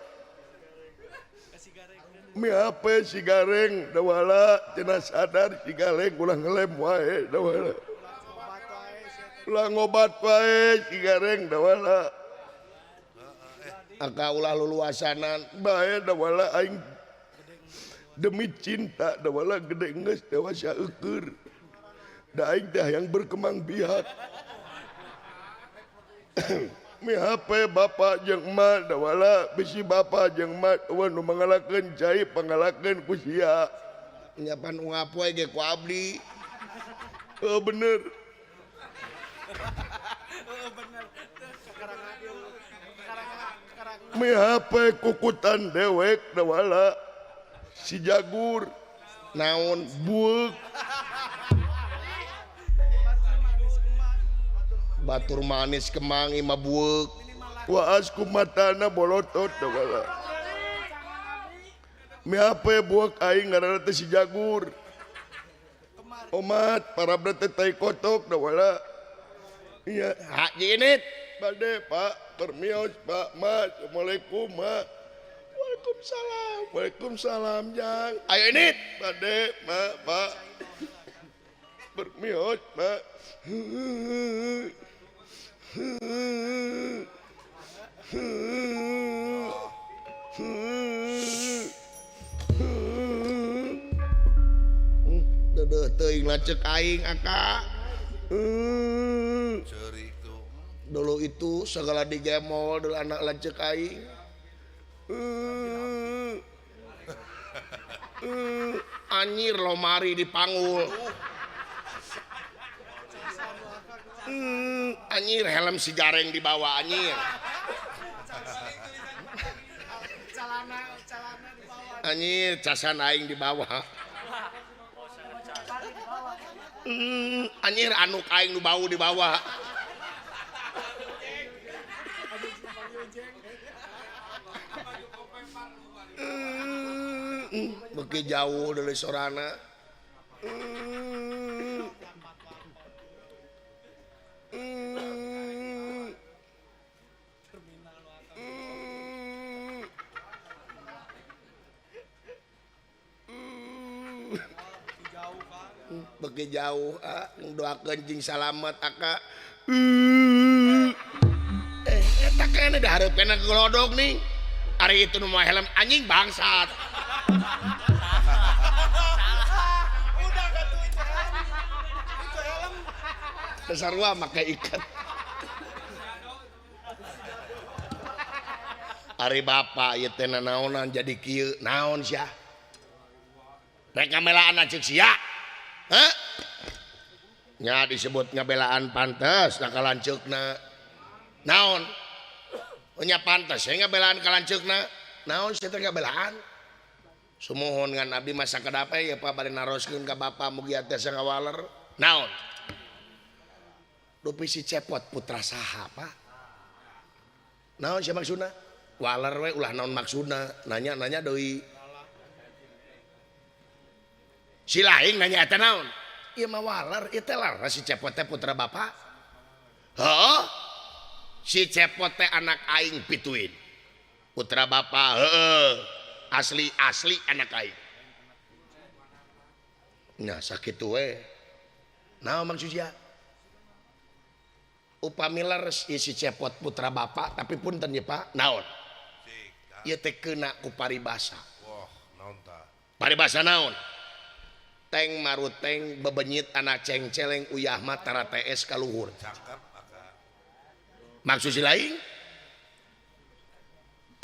[SPEAKER 2] Mi HP si gareng dawala cenah sadar si gareng ulah ngelem wae dawala. Ulah ngobat wae si gareng dawala. Aka ulah luluasanan bae dawala aing demi cinta dawala gede geus dewasa eueur. Da aing teh hayang berkembang biak. Mi HP bapak jeung emak dawala bisi bapak jeung emak eueuh nu mangalakeun cai pangalakeun ku sia. Nyapan ungap we ge ku abdi. Heuh bener.
[SPEAKER 6] Heuh bener.
[SPEAKER 2] Mi HP kukutan dewek dawala si jagur naon bueuk. Batur manis kemang imah bueuk waas ku matana bolotot dawala. Mi HP bueuk aing ngaranna teh si jagur. Omat parabna teh tai kotok dawala. Iya, haji init. Bade Pak, permios Pak, Ma, Assalamualaikum Ma. Waalaikumsalam. Waalaikumsalam jang. Ayo init. Bade Ma, Pak. Permios Pak. Dedeuh teuing lanceuk aing aka. Dulu itu segala digemol dulu anak lanceuk aing. Anjir lomari dipanggul. Anjir helm si gareng dibawa anjir. Anjir casan aing dibawa. Anjir anuk aing nu bau dibawa. Beuki jauh dari sorana. Beuki jauh ah doakeun jeung salamet aka. Eta keneh dihareup keneh golodog nih. Ari itu nu mah helm anjing bangsat.
[SPEAKER 6] Udah katuh itu helm. Itu helm.
[SPEAKER 2] Dasar make ikat. Ari bapak ieu teh nanaonan jadi kieu naon sia? Rek ngamelaan cek sia. Hah? Nya disebut ngabelaan pantes da ka lanceukna. Naon? Nya pantes we ngabelaan ka lanceukna. Naon sia teh ngabelaan? Sumuhun ngan abdi mah sakedap ya Pak bade naroskeun ka bapa mugi tiasa ngawaler. Naon? Dupi si Cepot putra saha Pak? Naon sia maksudna? Waler we ulah naon maksudna, nanya-nanya deui. Si lain nanya eta naon? Ieu mah waler, ieu teh lara si Cepot teh putra bapa. Heuh. Si Cepot teh anak aing pituin. Putra bapa, heuh. Asli-asli anak aing. Nya sakitu we. Naon maksud sia? Upami leres ieu si Cepot putra bapa, tapi punten ye Pak, naon? Ieu teh keuna ku paribasa.
[SPEAKER 3] Wah, naon tah?
[SPEAKER 2] Paribasa naon? Teng maruteng bebenyit anak cengceleng uyah mah tara TS ka luhur.
[SPEAKER 3] Cakep aka.
[SPEAKER 2] Maksud si lain?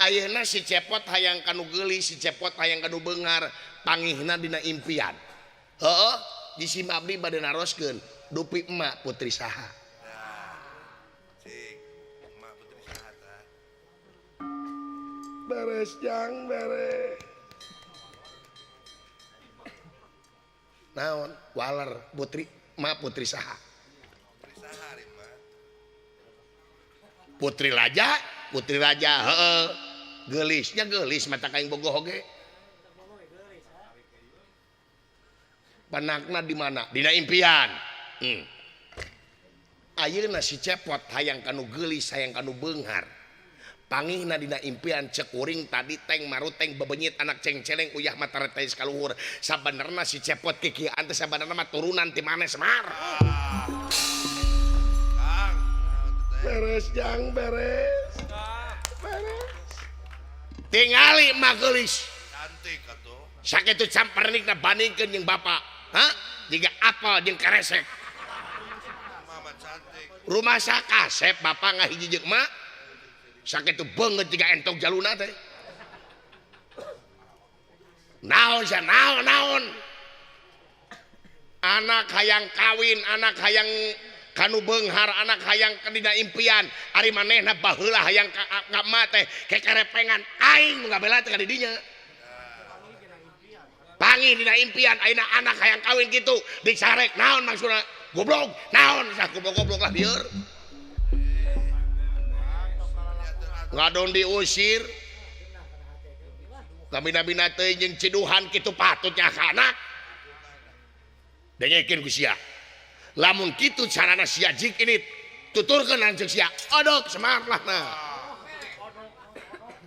[SPEAKER 2] Ayeuna si Cepot hayang kanu geulis, si Cepot hayang kanu beunghar, pangihna dina impian. Heuh, di si abdi bade naroskeun, dupi emak putri saha?
[SPEAKER 3] Cik, emak putri saha tah?
[SPEAKER 2] Beres jang beres. Naon waler putri emak putri saha?
[SPEAKER 3] Putri saha ari emak?
[SPEAKER 2] Putri raja, putri raja heueuh. Geulisnya geulis mata kaing bogoh oge. Panakna di mana? Dina impian. Ayeuna si Cepot hayang kanu geulis, hayang kanu beunghar. Pangihna dina impian cek kuring tadi teng maruteng bebenyit anak cengceleng uyah mata retais ka luhur. Sabenerna si Cepot kikieuan teh sabenerna mah turunan ti maneh Semar.
[SPEAKER 3] Kang,
[SPEAKER 2] beres jang beres. Beres. Tingali mah geulis.
[SPEAKER 3] Cantik atuh.
[SPEAKER 2] Sakitu campernikna bandingkeun jeung bapa. Hah? Jiga apel jeung keresek.
[SPEAKER 3] Mama cantik.
[SPEAKER 2] Rumah sakasep bapa ngahiji jeung emak. Sakitu beungeut jiga entog jaluna teh. Naon sia naon naon. Anak hayang kawin, anak hayang kanu beunghar, anak hayang dina impian. Ari manehna baheula hayang ka emak teh kekarepengan aing nu ngabela teh ka didinya. Panggih dina impian ayeuna anak hayang kawin kitu dicarek naon maksudna? Goblok, naon sah goblok-goblok lah lieur. Ngadon diusir. Kabina-bina teuing jeung ciduhan kitu patut nya ka anak. Dengekeun ku sia. Lamun kitu carana sia jik ini tuturkeun lanceuk sia. Odok Semar lah nah.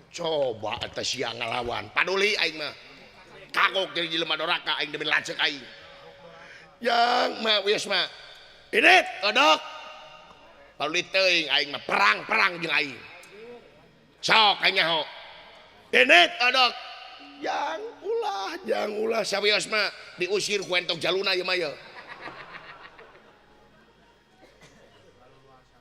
[SPEAKER 2] Coba eta sia ngalawan. Paduli aing mah. Kagok jadi jelema doraka aing demi lanceuk aing. Yang mah wios mah. Ini odok. Paduli teuing aing mah perang-perang jeung aing. Sok aing nyaho. Ini odok. Yang ulah sawios mah diusir ku entok jaluna ieu mah ye.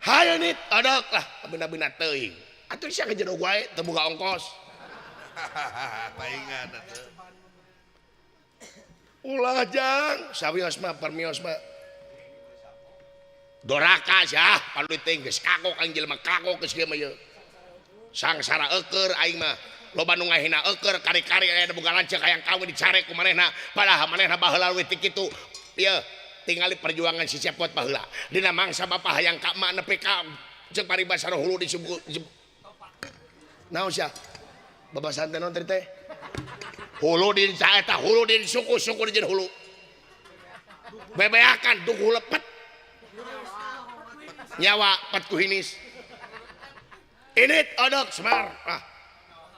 [SPEAKER 2] Hayo nit odok lah bena-bena teuing. Atuh sia ka jero wae teu boga ongkos.
[SPEAKER 3] Paingan atuh.
[SPEAKER 2] Ulah jang sawios mah permios mah. Doraka sia palu teuing geus kagok aing jelema kagok geus kieu mah ye. Sangsara eueur aing mah. Loba nu ngahina eueur kari-kari aya boga lanceuk hayang kawin dicarek ku manehna padahal manehna baheula leuwih ti kitu. Ieu tingali perjuangan si Cepot baheula. Dina mangsa bapa hayang ka emak nepi ka ceuk paribasa hulu di suku. Naon sia? Babasan teh naon teh? Hulu di eta hulu di suku suku di jeung hulu. Bebeakan duku lepet. Nyawa pet ku hinis. Ini odok Semar. Ah.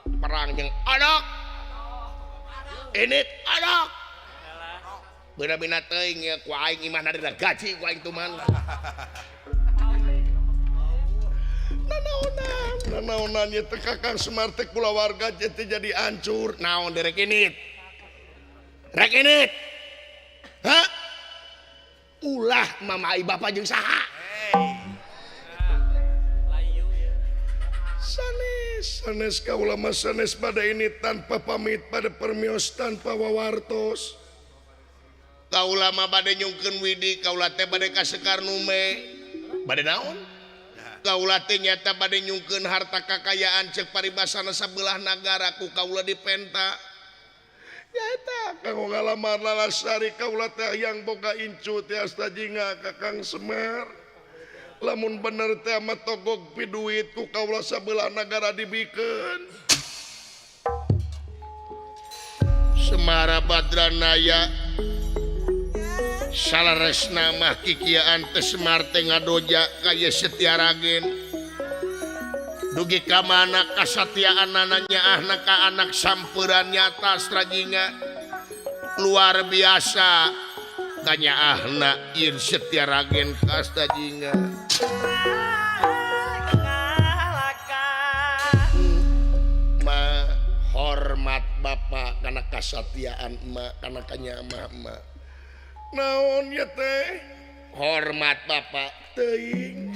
[SPEAKER 2] Perang jeung odok. Ini odok. Bena-bena teuing ya ku aing imahna dina gaji ku aing tuman. Nanaonan, nanaonan ieu teh Kakang Semar teh kulawarga teh jadi hancur. Naon derek ini? Rek ini. Hah? Ulah mama ai bapa jeung saha? Sanes, sanes kaula mah sanes pada ini tanpa pamit pada permios tanpa wawartos. Kaula mah bade nyungkeun widi kaula teh bade ka Sekar Nume bade naon kaula teh nyata bade nyungkeun harta kakayaan cek paribasana sabelah nagara ku kaula dipenta nyaeta kanggo ngalamar Lalasari kaula teh hayang boga incu teh asta jingga Kakang Semar lamun bener teh mah togog piduit ku kaula sabelah nagara dibikeun Semara Badranaya salaresna mah kikiaan teh Semar teh ngadoja kaya Setiaragen dugi ka mana kasatiaanana nyaahna ka anak samperan nyata Astrajinga luar biasa kanyaahna ieun Setiaragen ka Astrajinga ma hormat bapak kana kasatiaan emak kana kanyamah emak naon ya teh hormat bapak teuing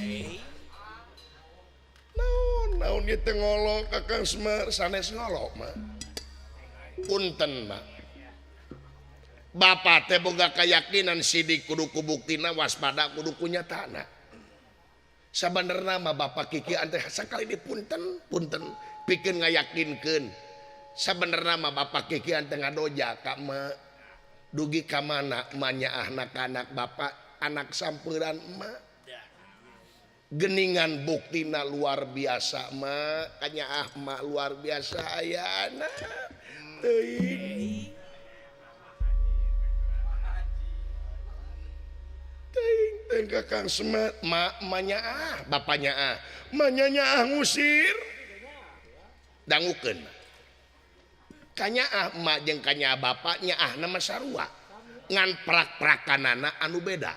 [SPEAKER 2] naon naon ieu teh ngolo Kakang Semar sanes ngolo mah punten mah bapak teh boga keyakinan sidik kudu kubuktina waspada kudu kunyatana sabenerna mah bapak kikian teh sakali di punten punten pikeun ngayakinkeun sabenerna mah bapak kikian teh ngadoja ka emak dugi ka mana manyaahna ka anak bapak anak samperan emak geningan buktina luar biasa emak kanyaah emak luar biasa ayana teuing teuing teh Kakang Semar mak manyaah bapaknya ah manyaah ngusir dangukeun kanyaah emak jeung kanyaah bapak nyaahna mah sarua ngan prak-prakanana anu beda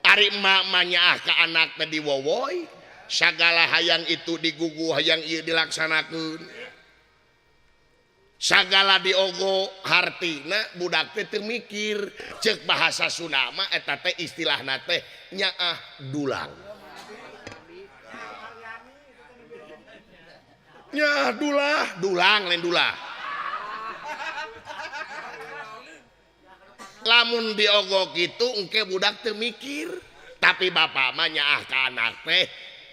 [SPEAKER 2] ari emak mah nyaah ka anak teh diwowoy sagala hayang itu digugu hayang ieu dilaksanakeun sagala diogo hartina budak teh teu mikir ceuk bahasa Sunda mah eta teh istilahna teh nyaah dulang nyaah dulah dulang lain dulah lamun diogo kitu engke budak teu mikir tapi bapak mah nyaah ka anak teh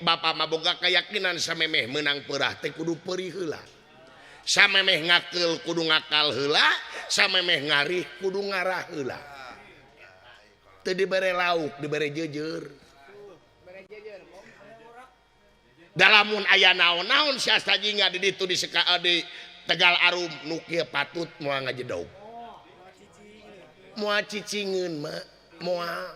[SPEAKER 2] bapak mah boga keyakinan samemeh meunang peurah teh kudu peurih heula samemeh ngakeul kudu ngakal heula samemeh ngarih kudu ngarah heula teu dibere lauk dibere jeujeur dalamun aya naon-naon si Astajinga di ditu di di Tegal Arum nu kieu patut moal ngajedog moal cicingeun mah moal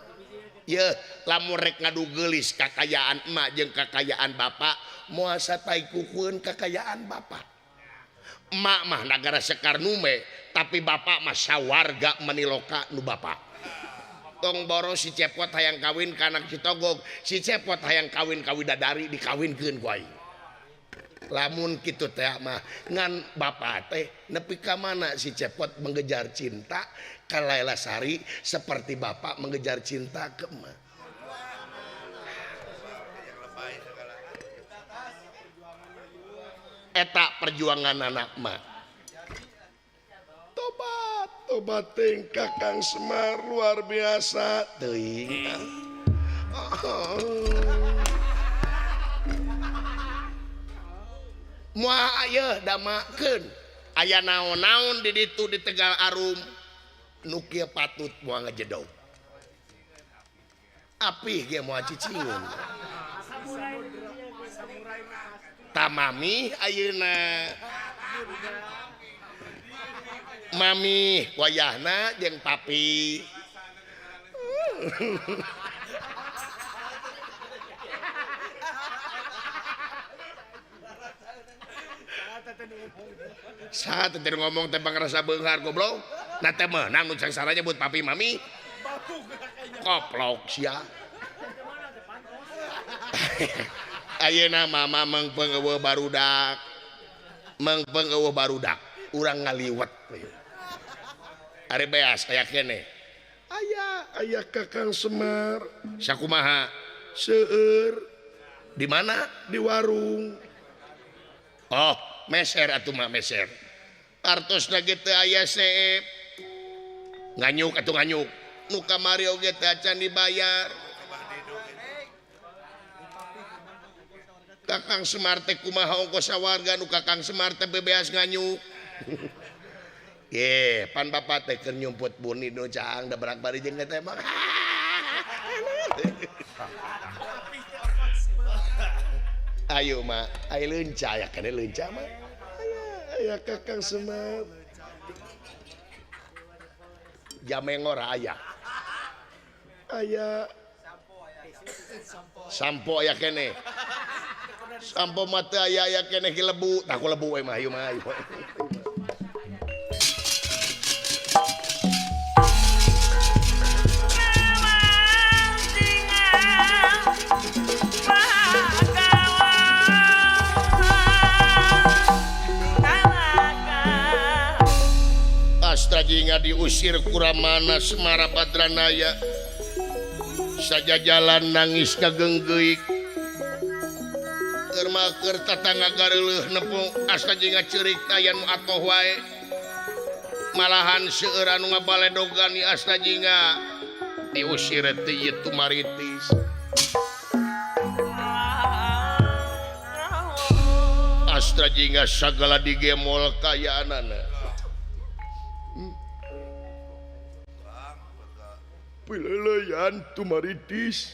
[SPEAKER 2] yeuh lamun rek ngadu geulis kakayaan emak jeung kakayaan bapak moal satai kukueun kakayaan bapak emak mah nagara Sekar Nume tapi bapak mah sawarga meniloka nu bapak tong boro si Cepot hayang kawin ka anak si Togog si Cepot hayang kawin ka widadari dikawinkeun ku aing lamun kitu teh mah ngan bapak teh nepi ka mana si Cepot mengejar cinta ka Laila Sari seperti bapak mengejar cinta ke emak eta perjuangan anak mah tobat tobat teuing Kakang Semar luar biasa teuing moal aya damakeun aya naon-naon di ditu di Tegal Arum nu kieu patut moal ngajedog apih ge moal cicingeun tamami ayeuna mami wayahna jeung papi saha teh ngomong teh pangrasa beunghar goblok na teh meunang nu sangsara nyebut papi mami koplok sia ayeuna mama mengpeng eueuh barudak mengpeng eueuh barudak urang ngaliwet ari beas aya keneh aya aya Kakang Semar sakumaha seueur di mana di warung oh meser atuh mah meser artosna ge teu aya seep Nganyuk atuh nganyuk. Nu kamari oge teh acan dibayar. Kakang Semar teh kumaha ongkos sawarga nu Kakang Semar teh bebeas nganyuk. Ye, pan bapak teh keur nyumput buni nu caang da berak bari jeung teh mah. Ayo mah, ayo leunca ya kana leunca mah. Aya Kakang Semar. Jamengor aya. Aya sampo aya keneh. Sampo mah teu aya aya keneh ki lebu. Tah ku lebu we mah ayo mah ayo. Astrajinga diusir kuramana Semara Badranaya saja jalan nangis kagenggeuik keur mah keur tatangga gareuleuh nepung Astrajinga ceurik tayan nu atoh wae malahan seueur anu ngabaledogan ni Astrajinga diusir teh ieu tumaritis. Astrajinga sagala digemol kayaanana. Pileleyan tumaritis,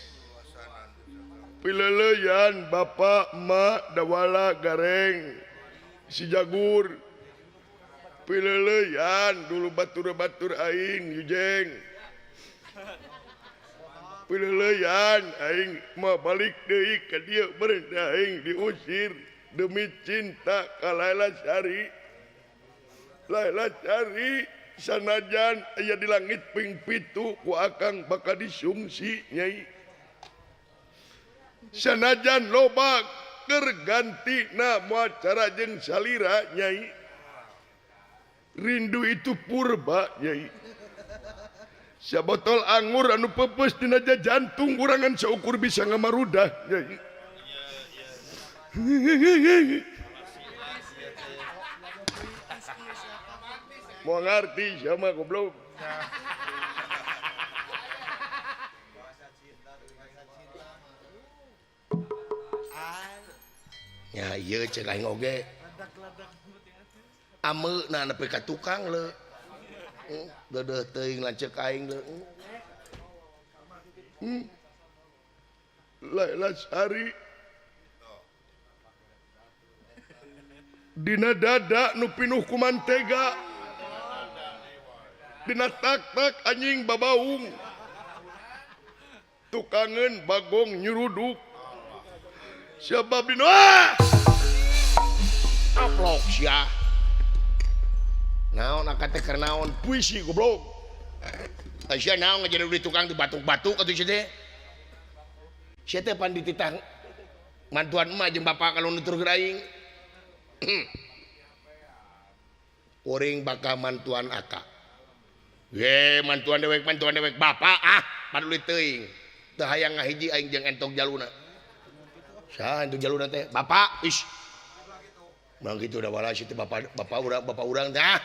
[SPEAKER 2] pileleyan bapak emak dawala gareng si jagur, pileleyan dulu batur-batur aing yujeng, pileleyan aing mah balik deui ka dieu beureum aing diusir demi cinta ka Laila Sari. Laila Sari sanajan aya di langit ping pitu ku akang bakal disungsi nyai. Sanajan loba keur gantina moal cara jeung salira nyai. Rindu itu purba nyai. Sabotol anggur anu peupeus dina jantung kurangan saukur bisa ngamarudah nyai. Mau ngerti sama goblok. Ya ieu cek aing oge. Ameuna nepi ka tukang leu. Deudeuh teuing lanceuk aing leu. Laila Sari dina dada nu pinuh ku mantega. Dina tak-tak anjing babaung tukangeun bagong nyuruduk siapa dina aplok sia naon akad teh keur naon puisi goblok sia naon ngajadi di tukang dibatuk-batuk atuh sia teh sia teh pan dititah mantuan emak jeung bapak kalau nuturkeun aing kuring bakal mantuan akak. Ye mantuan dewek bapak ah paduli teuing teu hayang ngahiji aing jeung entok jaluna. Saha entok jaluna teh? Bapak ish. Mang kitu da wala si teh bapak urang teh ah.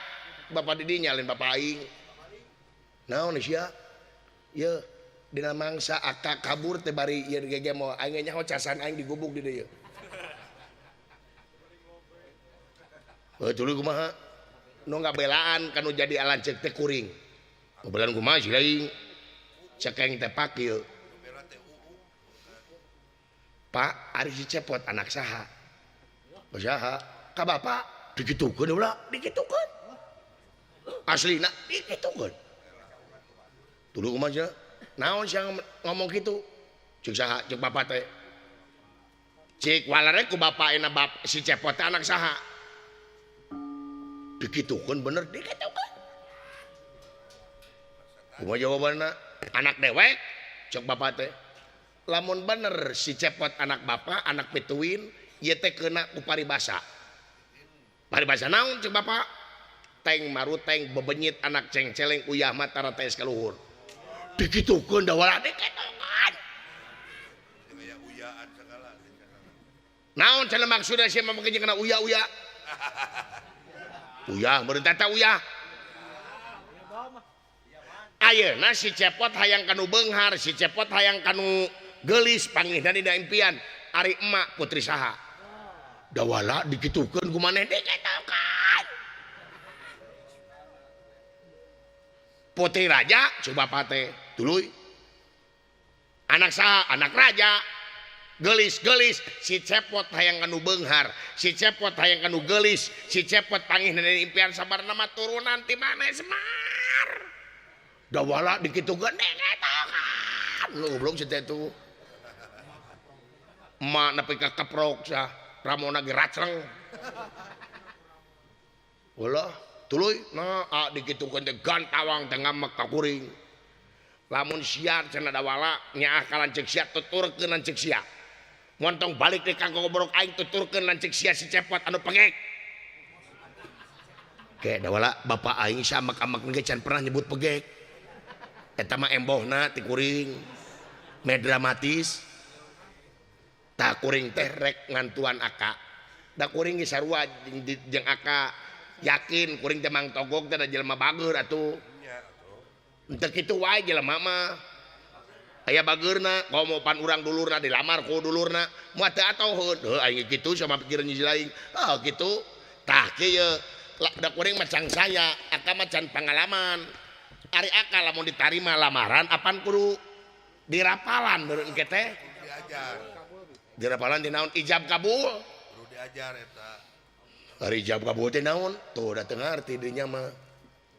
[SPEAKER 2] Bapak di dinya lain bapak aing. Naon sia? Ye dina mangsa akak kabur teh bari ieu gege moal aing nyaho casan aing digubuk di dieu. Heuh tuluy kumaha? Nu ngabelaan kanu jadi lanceuk teh kuring. Ngabelaan kumaha sih lain cekeng teh pak ieu. Pak ari si Cepot anak saha? Saha? Ka bapak dikitukeun ulah dikitukeun. Aslina dikitukeun. Tuluy kumaha cenah? Naon sia ngomong kitu? Ceuk saha? Ceuk bapak teh. Cik walare ku bapak ena bap si Cepot teh anak saha? Dikitukeun bener dikitukeun. Kumaha jawabanna? Anak dewek cek bapak teh. Lamun bener si Cepot anak bapak, anak pituin, ieu teh keuna ku paribasa. Paribasa naon cek bapak? Teng maruteng bebenyit anak cengceleng uyah mah tara tes ka luhur. Dikitukeun da wala dikitukeun.
[SPEAKER 3] Aya uyaan sagala.
[SPEAKER 2] Naon cenah maksudna sia mah make kana uya-uya? Uyah meureun tata uyah. Ayeuna si Cepot hayang kanu beunghar, si Cepot hayang kanu geulis panggihna dina impian. Ari emak putri saha? Dawala dikitukeun ku maneh dikitukeun. Putri raja coba pate tuluy. Anak saha? Anak raja. Geulis-geulis si Cepot hayang kanu beunghar, si Cepot hayang kanu geulis, si Cepot panggihna dina impian sabarna mah turunan ti maneh Semar. Dawala dikitukeun dikitukeun. Goblok si teh tuh. Emak nepi ka keprok sah, ramona ge racreng. Ulah, tuluy nah dikitukeun teh gantawang teh ngamek ka kuring. Lamun siar cenah dawala nyaah ka lanceuk sia tuturkeun lanceuk sia. Montong balik deui ka gogobrok aing tuturkeun lanceuk sia si Cepot anu pengek. Ke dawala bapak aing samak-amak ge can pernah nyebut pegek. Eta mah embohna ti kuring. Meh dramatis. Tah kuring teh rek ngantuan aka. Da kuring ge sarua jeung aka. Yakin kuring teh Mang Togog teh da jelema bager atuh. Henteu kitu wae jelema mah. Aya bageurna, komo pan urang dulurna dilamar ku dulurna, moal teu atoheun. Heuh aing kitu sama pikiran hiji lain. Ah kitu. Tah kieu da kuring mah can saya, aka mah can pangalaman. Ari aka lamun ditarima lamaran apan kudu dirapalan meureun engke teh?
[SPEAKER 3] Diajar.
[SPEAKER 2] Dirapalan di naon? Ijab kabul.
[SPEAKER 3] Kudu diajar eta.
[SPEAKER 2] Ari ijab kabul teh naon? Tuh da teu ngarti dinya mah.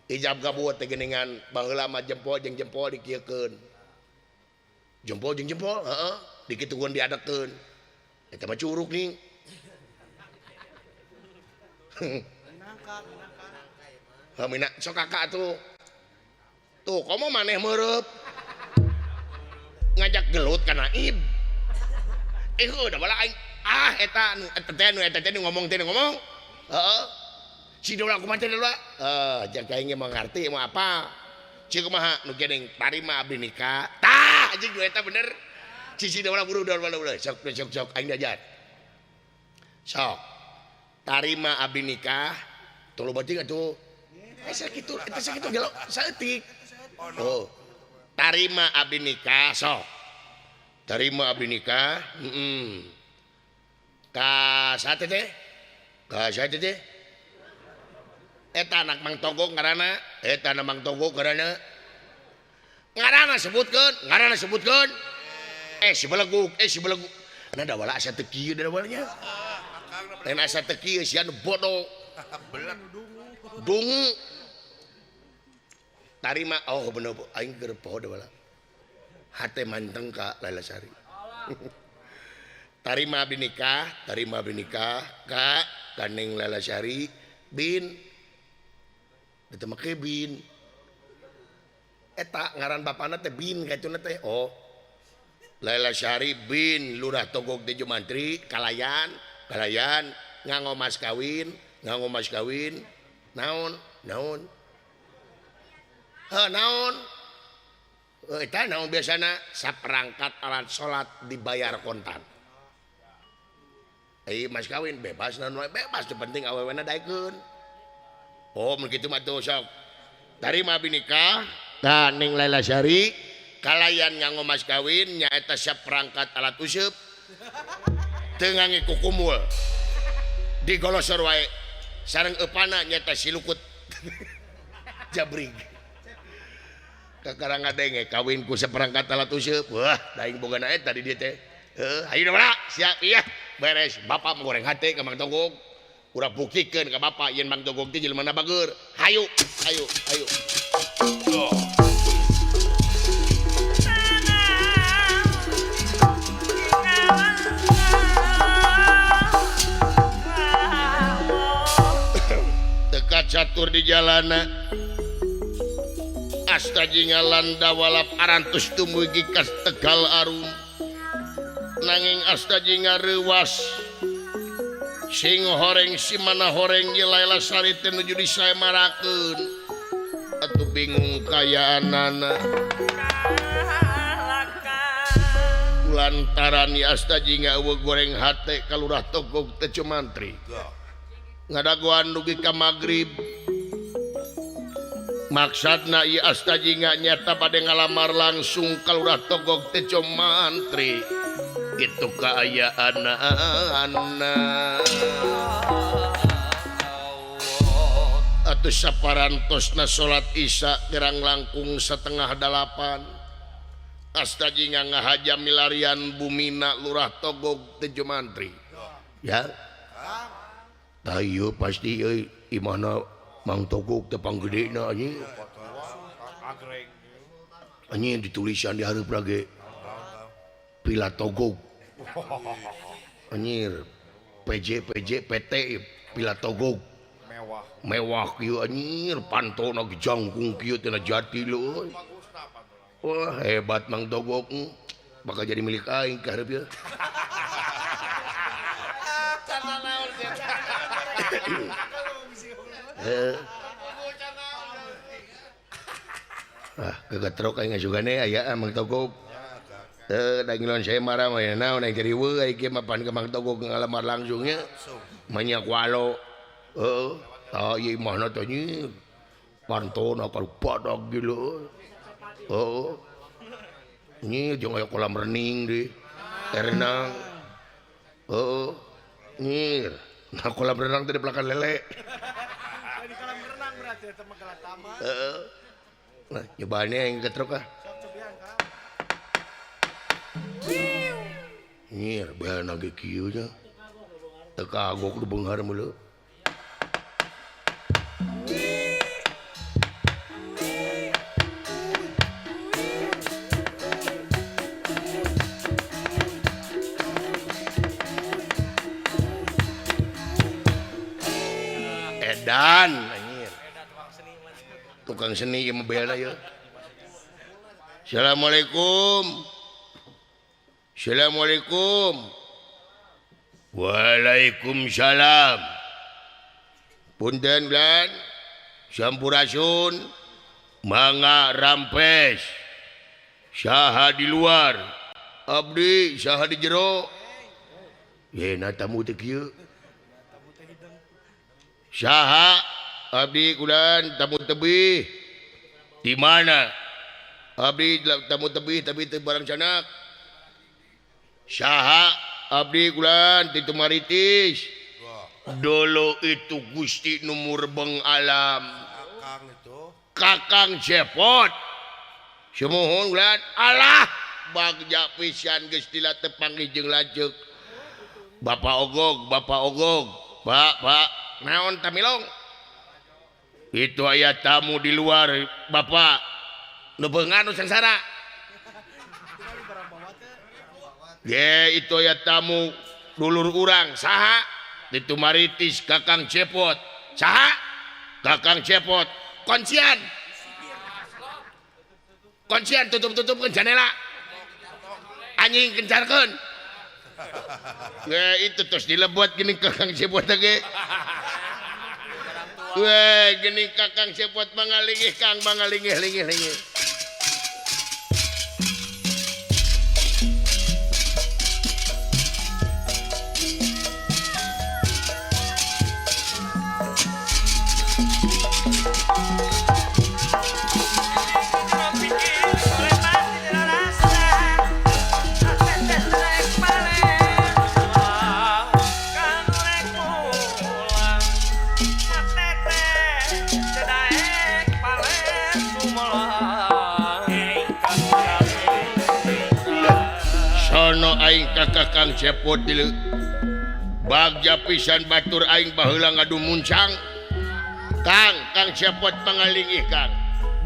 [SPEAKER 2] Ijab kabul teh geuningan baheula mah jempol jeung jempol dikieukeun. Jempol jeung jempol, heeh, dikitukeun diadekeun. Eta mah curug nih. Heuh mina sok kakak atuh. Tuh komo maneh meureub. Ngajak gelut ka Naib. Heuh da bala aing ah eta nu eta teh nu eta teh nu ngomong teh nu ngomong. Heeh. Si dola kumaha teh dola? Jeung aing ge mengerti mau apa. Cik kumaha nu geuning tarima abdi nikah. Tah anjing nu eta bener. Si dola buru dola dola sok sok sok aing diajar. Sok. Tarima abdi nikah. Tuluy beuting atuh. Sakitu eta sakitu gelo saeutik. Oh. Tarima abdi nikah sok. Tarima abdi nikah, heeh. Ka saha teh? Ka saha teh? Eta anak Mang Togog ngaranna, eta anak Mang Togog ngaranna. Ngaranna sebutkeun, ngaranna sebutkeun. Si belegug, si belegug. Nah dawala asa teu kieu dawalanya. Lain asa teu kieu sia nu bodoh. Dungu. Tarima oh bener aing keur poho dawala. Hate manteng ka Laila Sari. Tarima abdi nikah, tarima abdi nikah ka Kaneng Laila Sari bin eta make bin. Eta ngaran bapana teh bin kaituna teh. Oh. Laila Sari bin Lurah Togog Tejo Mantri kalayan, kalayan nganggo mas kawin, nganggo mas kawin. Naon? Naon? Heuh naon? Eta naon biasana saperangkat alat salat dibayar kontan. Mas kawin bebas naon wae bebas teu penting awewena daekeun. Oh mun kitu mah tuh sok. Tarima abdi nikah ka Ning Laila Sari kalayan nganggo mas kawin nyaeta saperangkat alat useup teu ngangge kukumul. Digolosor wae sareng eupana nyaeta silukut. Jabrig. Kakara ngadenge kawin ku seperangkat alat useup. Wah, daing boga na eta di dieu teh. Heuh, hayu da siap iya. Beres, bapak menggoreng hate ka Mang Togog. Urang buktikeun ka bapak yen Mang Togog teh jelema bager. Hayu, hayu, hayu. Oh. Teka catur di jalana. Asta jingalan dawalap arantus tumugi ka Tegal Arum. Nanging asta jinga reuwas sing horeng si mana horeng ye Laila Sari teh nuju disaemarakeun. Atuh bingung kayaanana. Lantaran ieu asta jinga eueuh goreng hate ka Lurah Togog teh Cumantri. Ngadagoan dugi ka magrib. Maksudna ieu Astajinga nyata bade ngalamar langsung ka Lurah Togog Tejo Mantri. Itu kaayaanana. Atuh saparantosna salat Isya gerang langkung 7:30. Astajinga ngahaja milarian bumina Lurah Togog Tejo Mantri. Ya. Tah ieu pasti euy imahna Mang Togog teh panggedena anjing. Anjing ditulisan di hareup ge. Pila Togog. Anjir. PJ PJ PT Pila Togog. Mewah. Mewah kieu anjir pantona jangkung kieu tina jati leuy. Wah hebat Mang Togog. Bakal jadi milik aing ka hareup ieu. Ah, kegetrok aing ngasugane aya Mang Togog. Teu da ngilon saya marah mah naon aing jadi weuh aing mah pan ka Mang Togog ngalamar langsungnya. Manya kualo. Heeh. Tah ieu imahna teh nyi. Pantona kalupadag gila. Heeh. Nyi jeung aya kolam rening deui. Renang. Heeh. Nyir. Nah kolam renang teh di belakang lele.
[SPEAKER 6] Di kolam renang berarti eta mah Galatama.
[SPEAKER 2] Heeh. Nah, nyobaannya yang ketrok ah. Nyir, beana ge kieu nya. Teu kagok nu beunghar meuleuh. Edan anjir. Tukang seni ieu mah beana ieu. Assalamualaikum. Assalamualaikum. Waalaikumsalam. Punten lan sampurasun. Mangga rampes. Saha di luar? Abdi saha di jero? Ye na tamu teh kieu. Saha abdi kulan tamu tebih. Di mana? Abdi tamu tebih tapi teu barang sanak. Saha abdi kulan ti Tumaritis. Dolo itu Gusti nu murbeng alam.
[SPEAKER 3] Kakang itu.
[SPEAKER 2] Kakang Cepot. Sumuhun kulan alah bagja pisan geus dila tepanggih jeung lanceuk. Bapak Ogog, Bapak Ogog. Pak, Pak, naon tamilong? Itu aya tamu di luar, Bapak. Nu beungan nu sangsara. Ge, itu aya tamu dulur urang saha? Di Tumaritis Kakang Cepot. Saha? Kakang Cepot. Kuncian. Kuncian tutup-tutupkeun janela. Anjing kencarkeun. Ge, itu terus dilebot gini Kakang Cepot teh ge. Weh, gini Kakang Cepot mangalingih Kang mangalingih lingih lingih. Aing ka Kakang Cepot dieu. Bagja pisan batur aing baheula ngadu muncang. Kang, Kang Cepot pangalingih Kang.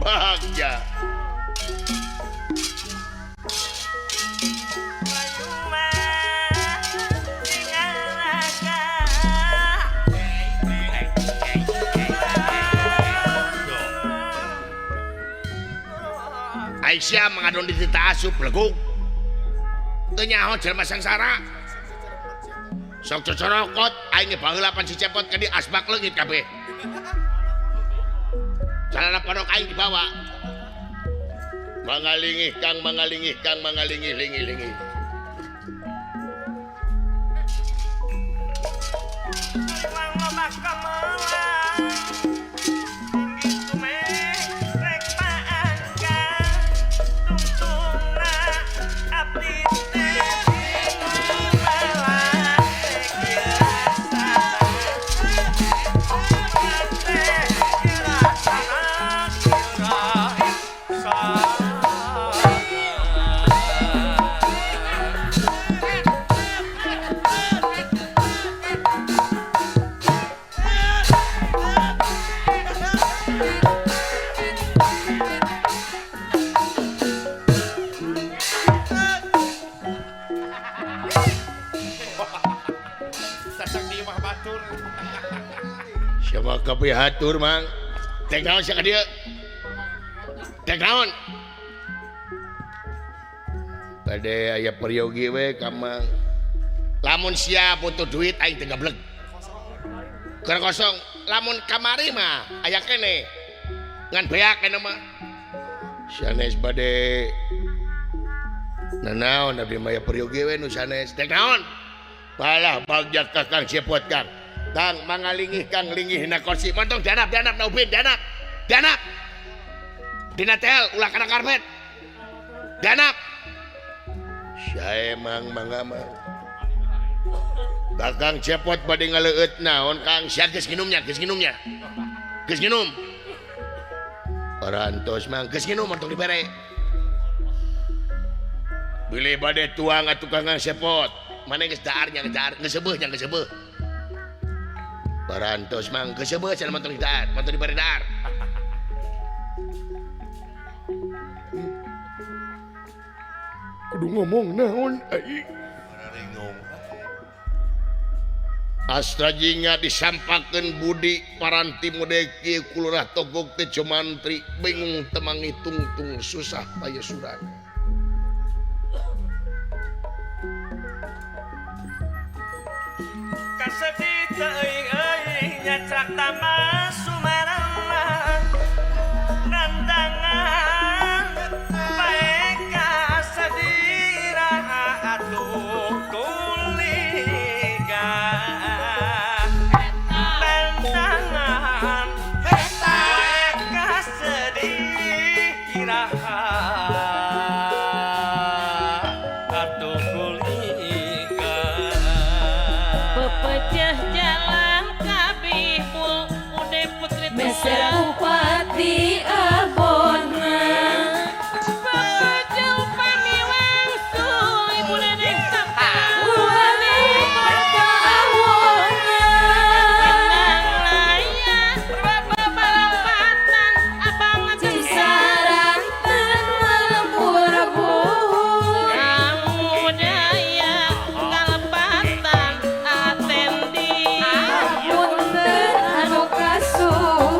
[SPEAKER 2] Bagja. Aisyah mengadon di tita asup leguk. Teu nyaho jelema sangsara. Sok cocorokot aing ge baheula pan si Cepot ka di asbak leungit kabeh. Calana pondok aing dibawa. Mangalingih Kang, mangalingih Kang, mangalingih lingih lingih.
[SPEAKER 3] Sasak di imah batur.
[SPEAKER 2] Siapa kapihatur mang? Teh naon sia ka dieu? Teh naon? Bade aya peryogi we ka mang. Lamun sia butuh duit aing teu gableg. Keur kosong, lamun kamari mah aya keneh. Ngan beak keneh mah. Sanes bade nanaon abdi mah aya peryogi we nu sanes. Teh naon? Balah bagja ka Kang Cepot Kang. Kang mangalingih Kang lingih na kursi. Montong danap danap na ubin danap. Danap. Dina tel ulah kana karpet. Danap. Sae mang mangga mang. Kakang Cepot bade ngaleueut naon Kang? Sia geus nginumnya, geus nginumnya. Geus nginum. Parantos mang geus nginum montong dibere. Bilih bade tuang atuh Kang Cepot. Mana geus dahar nya geus dahar, geus seubeuh nya geus seubeuh. Parantos mang geus seubeuh cenah montong dahar, montong dibere dahar. Kudu ngomong naon aing. Astra jingga disampakeun budi paranti mudeki kulurah togok teh cumantri bingung temangi tungtung susah payesuran.
[SPEAKER 4] Kasedih teuing euy nyacrak tamas sumarana nandangan bae kasedih raha atuh kuliga nandangan bae kasedih raha atuh kuliga.
[SPEAKER 1] Pepecah jalan kabihul ude putri meser bupati abona pepecah upami wangsul ibu neneng sampai kota awona laya bapak abang Cisaranten lembur buhun Kamudaya kalepatan atendi punten anu kasuhun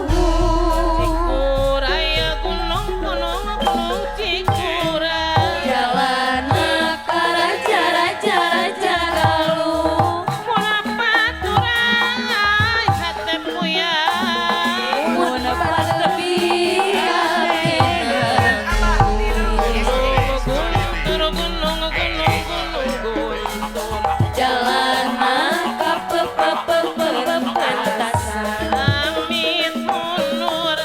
[SPEAKER 1] Cikuraya gunung gunung gunung Cikura jalana karaja raja raja galuh mula paturai hate puyang mun patepi gunung gunung gunung gunung gunung jalana kapepepepepantasan amit mundur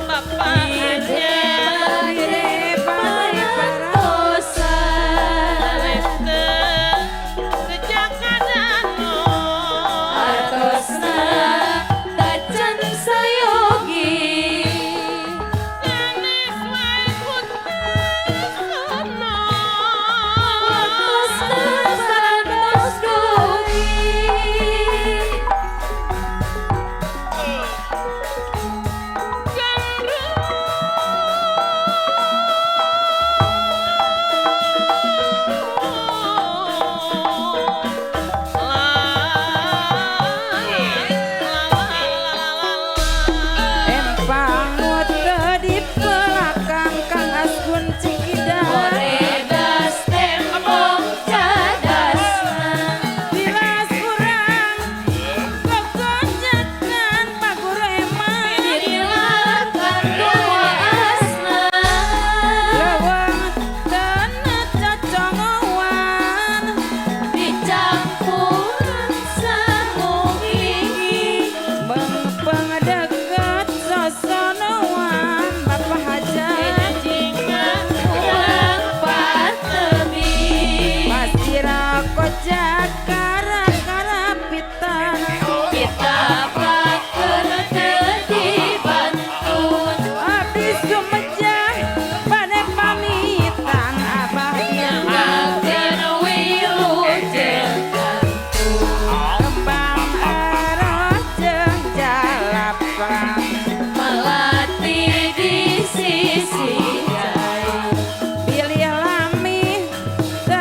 [SPEAKER 1] bapak aja sejak kadano artosna tacan sayogi sanes wae kutono waktosna sarantos dugi.
[SPEAKER 7] Empang teu di belakang Kang Asgun Cikidang
[SPEAKER 1] Koredas tembok cadasna
[SPEAKER 7] Bilas urang gogonjakan pagureman
[SPEAKER 1] Dilakan doasna
[SPEAKER 7] Leuweung teu cocongoan
[SPEAKER 1] dicampuran sangu gigi
[SPEAKER 7] Mengpeng deket sosonoan Bapak Hajar
[SPEAKER 1] kurang patebi
[SPEAKER 7] Pasira kojak kara-kara pitan
[SPEAKER 1] kita pakeun teu dibantun
[SPEAKER 7] Abdi sumejah bade pamitan abah
[SPEAKER 1] ngakeun wilujeng
[SPEAKER 7] Kembang eroh jeung jalapang
[SPEAKER 1] melati di sisi cai
[SPEAKER 7] Bilih lami teu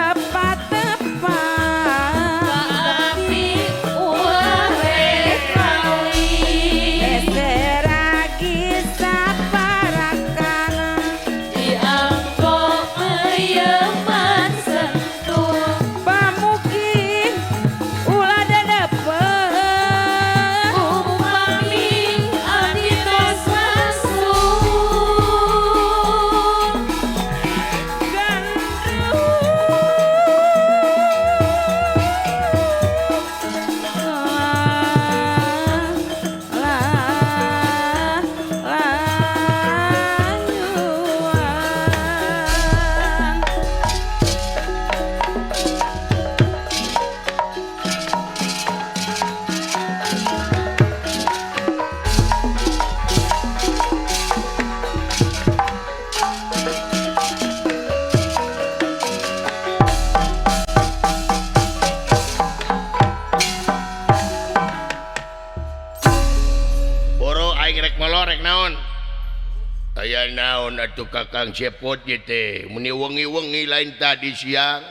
[SPEAKER 2] Aya naon atuh Kakang Cepot ieu teh meni wengi-wengi lain tadi siang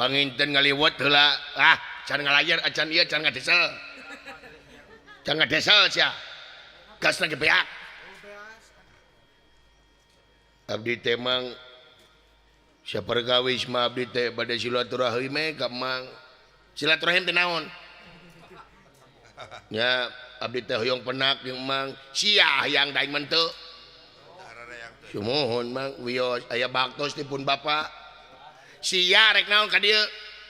[SPEAKER 2] panginten ngaliwet heula ah can ngalayer acan ieu can ngadesel can ngadesel sia gasna ge beak abdi teh mang saperkawis mah abdi teh bade silaturahim ka mang silaturahim teh naon nya abdi teh hoyong penak jeung mang sia hayang daing menteu sumuhun mang wios aya baktos dipun bapa sia rek naon ka dieu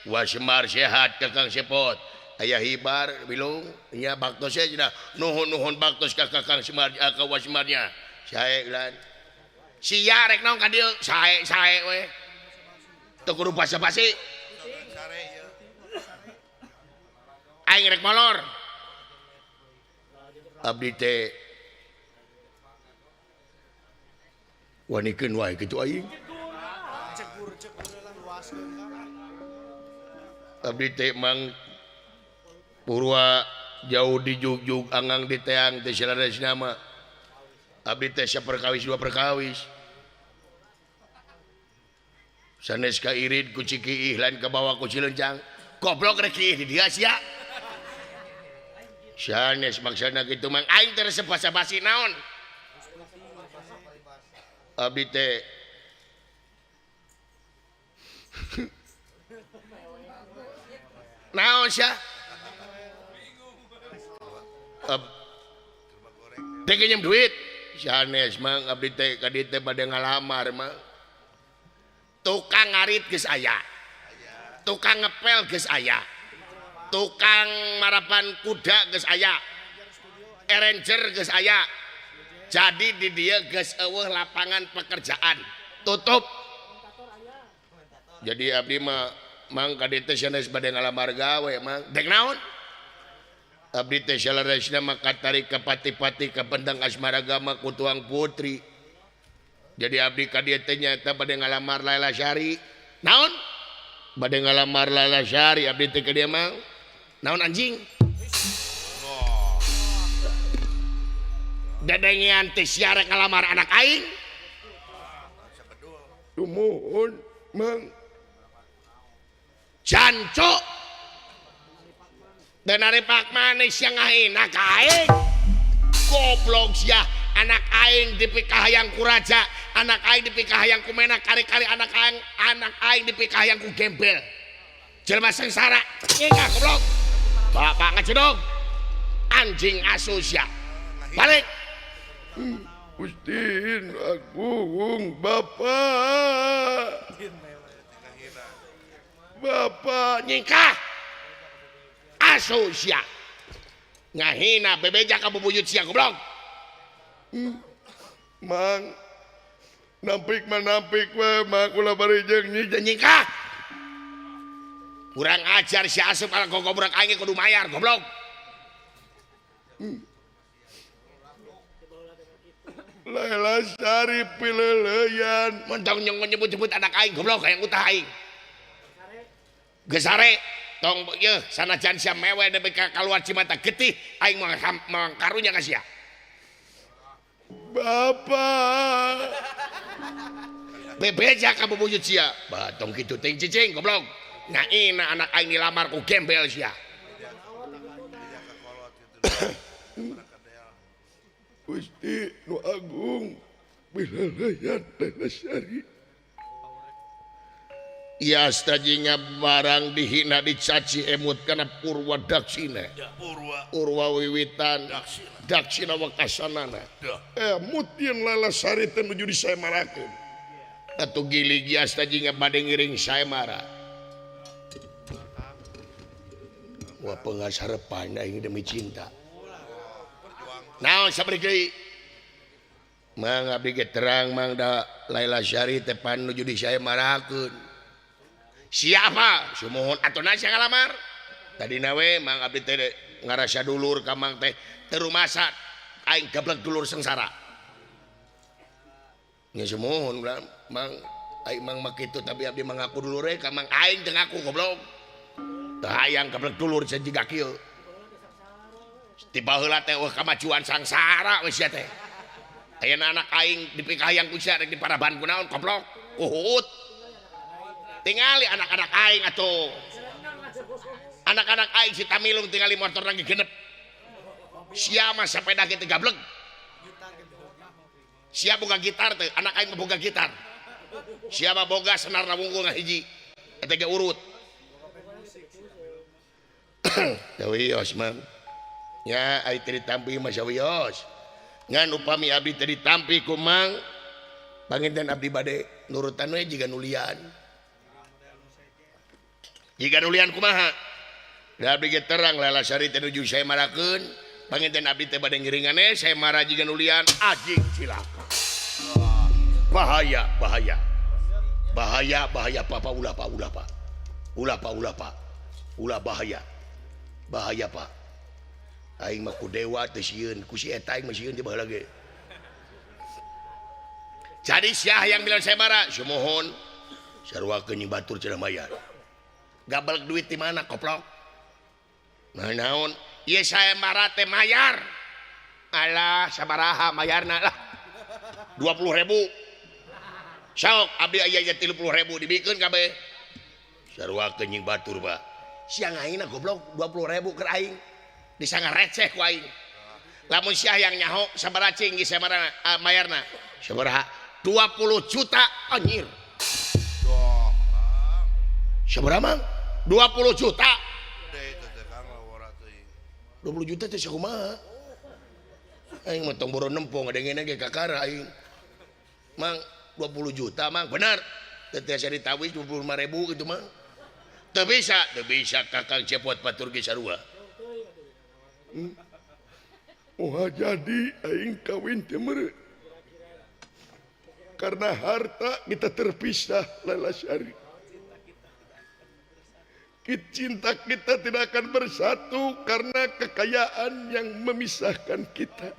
[SPEAKER 2] wa Semar sehat Kakang Cepot aya hibar bilung nya baktos cenah nuhun-nuhun baktos ka Kakang Semar ka wa Semarnya sae lan sia rek naon ka dieu sae-sae we teu kudu basa-basi aing rek molor abdi teh wanikeun wae kitu aing abdi teh mang purwa jauh di jugjug angang di teang teh salaresna mah abdi teh saperkawis dua perkawis sanes ka irid ku cikiih lain ka bawa ku cilencang goblok rek kiih di dieu sia sanes maksana kitu mang aing teh resep basa-basi naon abdi teh naon sia teh nginjem duit sanes mang abdi teh ka dieu teh bade ngalamar mang tukang ngarit geus aya tukang ngepel geus aya tukang marapan kuda geus aya arranger geus aya jadi di dieu geus eueuh lapangan pekerjaan tutup jadi abdi mah mang ka dieu teh sanes bade ngalamar gawe mang dek naon abdi teh salaresna mah katarik ka pati-pati ka Bendang Asmaragama ku tuang putri jadi abdi ka dieu teh nyaeta bade ngalamar Laila Syari naon bade ngalamar Laila Syari abdi teh ka dieu mang naon anjing dedengean teh sia rek ngalamar anak aing sumuhun mang jancuk teu narepak manis sia ngahina ka aing goblok sia anak aing dipikahayang ku raja anak aing dipikahayang ku menak kari-kari anak aing dipikahayang ku gembel jelema sengsara nyingkah goblok bapak ngajedog anjing asu sia balik Gustin agung bapak bapak nyingkah asu sia ngahina bebeja ka bubuyut sia goblok mang nampik mah nampik we mang ulah bari jeung nyingkah kurang ajar si asup ala gogobrak aing kudu mayar goblok Laila Syari pileleyan mentong nyebut-nyebut anak aing goblok hayang utah aing geus sare tong yeuh sanajan sia mewe nepi ka kaluar cimata getih aing moal karunya ka sia bapak bebeja ka bubuyut sia batong kitu ting cicing goblok ngaina anak aing dilamar ku gembel sia Gusti nu agung bilalayan Laila Syari iastajinga barang dihina dicaci emut kana purwa daksina purwa wiwitan daksina wekasanana emut yen Laila Syari teh nuju disaemarakeun atuh gilig iastajinga bade ngiring saemara wah pengasarepan aing demi cinta naon sabari deui mang abdi ge terang mang da Laila Syari teh pan nuju disaemarakeun siapa sumuhun atuh sia ngalamar tadina we mang abdi teh ngarasa dulur ka mang teh teu rumasa aing gablek dulur sengsara nya sumuhun mang aing mang mah kitu tapi abdi mah ngaku dulure ka mang aing teu ngaku goblok teu hayang gablek dulur sajiga kieu ti baheula teh eueuh kamajuan sangsara we sia teh Ayeuna anak aing dipikahayang ku sia rek diparaban ku naon goblok. Kuhuut. Tingali anak-anak aing atuh. Anak-anak aing si Tamilung tingali motor lagi genep. Sia mah sepeda ge teu gablek. Sia boga gitar teh, anak aing mah boga gitar. Sia mah boga senarna wungkul ngahiji. Eta ge urut. Sawios mang. Nya ai teu ditampi mah sawios. Ngan upami abdi teu ditampi ku mang, panginten abdi bade nurutan we jiga nulian. Jiga nulian kumaha? Da abdi ge terang Lalasari teh nuju saya marakeun, panginten abdi teh bade ngiringane saya mara jiga nulian, anjing cilaka. Bahaya, bahaya. Bahaya, bahaya papa ulah pak, ulah pak. Ulah pak, ulah pak. Ulah bahaya. Bahaya pak. Aing mah ku dewa teu sieun, ku si eta aing mah sieun teh baheula ge. Jadi siah yang bilang saya marah, sumuhun saruakeun jeung batur cenah mayar. Gabel duit di mana koplok? Nah naon? Ieu saya marah teh mayar. Alah sabaraha mayarna lah. 20.000. Sok abdi aya 30.000 dibikeun kabeh. Saruakeun jeung batur pak. Siang aingna goblok 20.000 keur aing. Disanga receh ku aing. Lamun sia yang nyaho sabaraha cing geus sabarana mayarna? Sabaraha? 20 juta anjir. Sabaraha mang? 20 juta. 20 juta teh sakumaha? Aing mah tong boro nempo ngadengena ge kakara aing. Mang 20 juta mang bener. Teu tiasa ditawis 25.000 gitu mang. Teu bisa Kakang Cepot batur ge sarua. Moal jadi aing kawin teh mere. Karena harta kita terpisah Lalasari. Cinta kita tidak akan bersatu karena kekayaan yang memisahkan kita.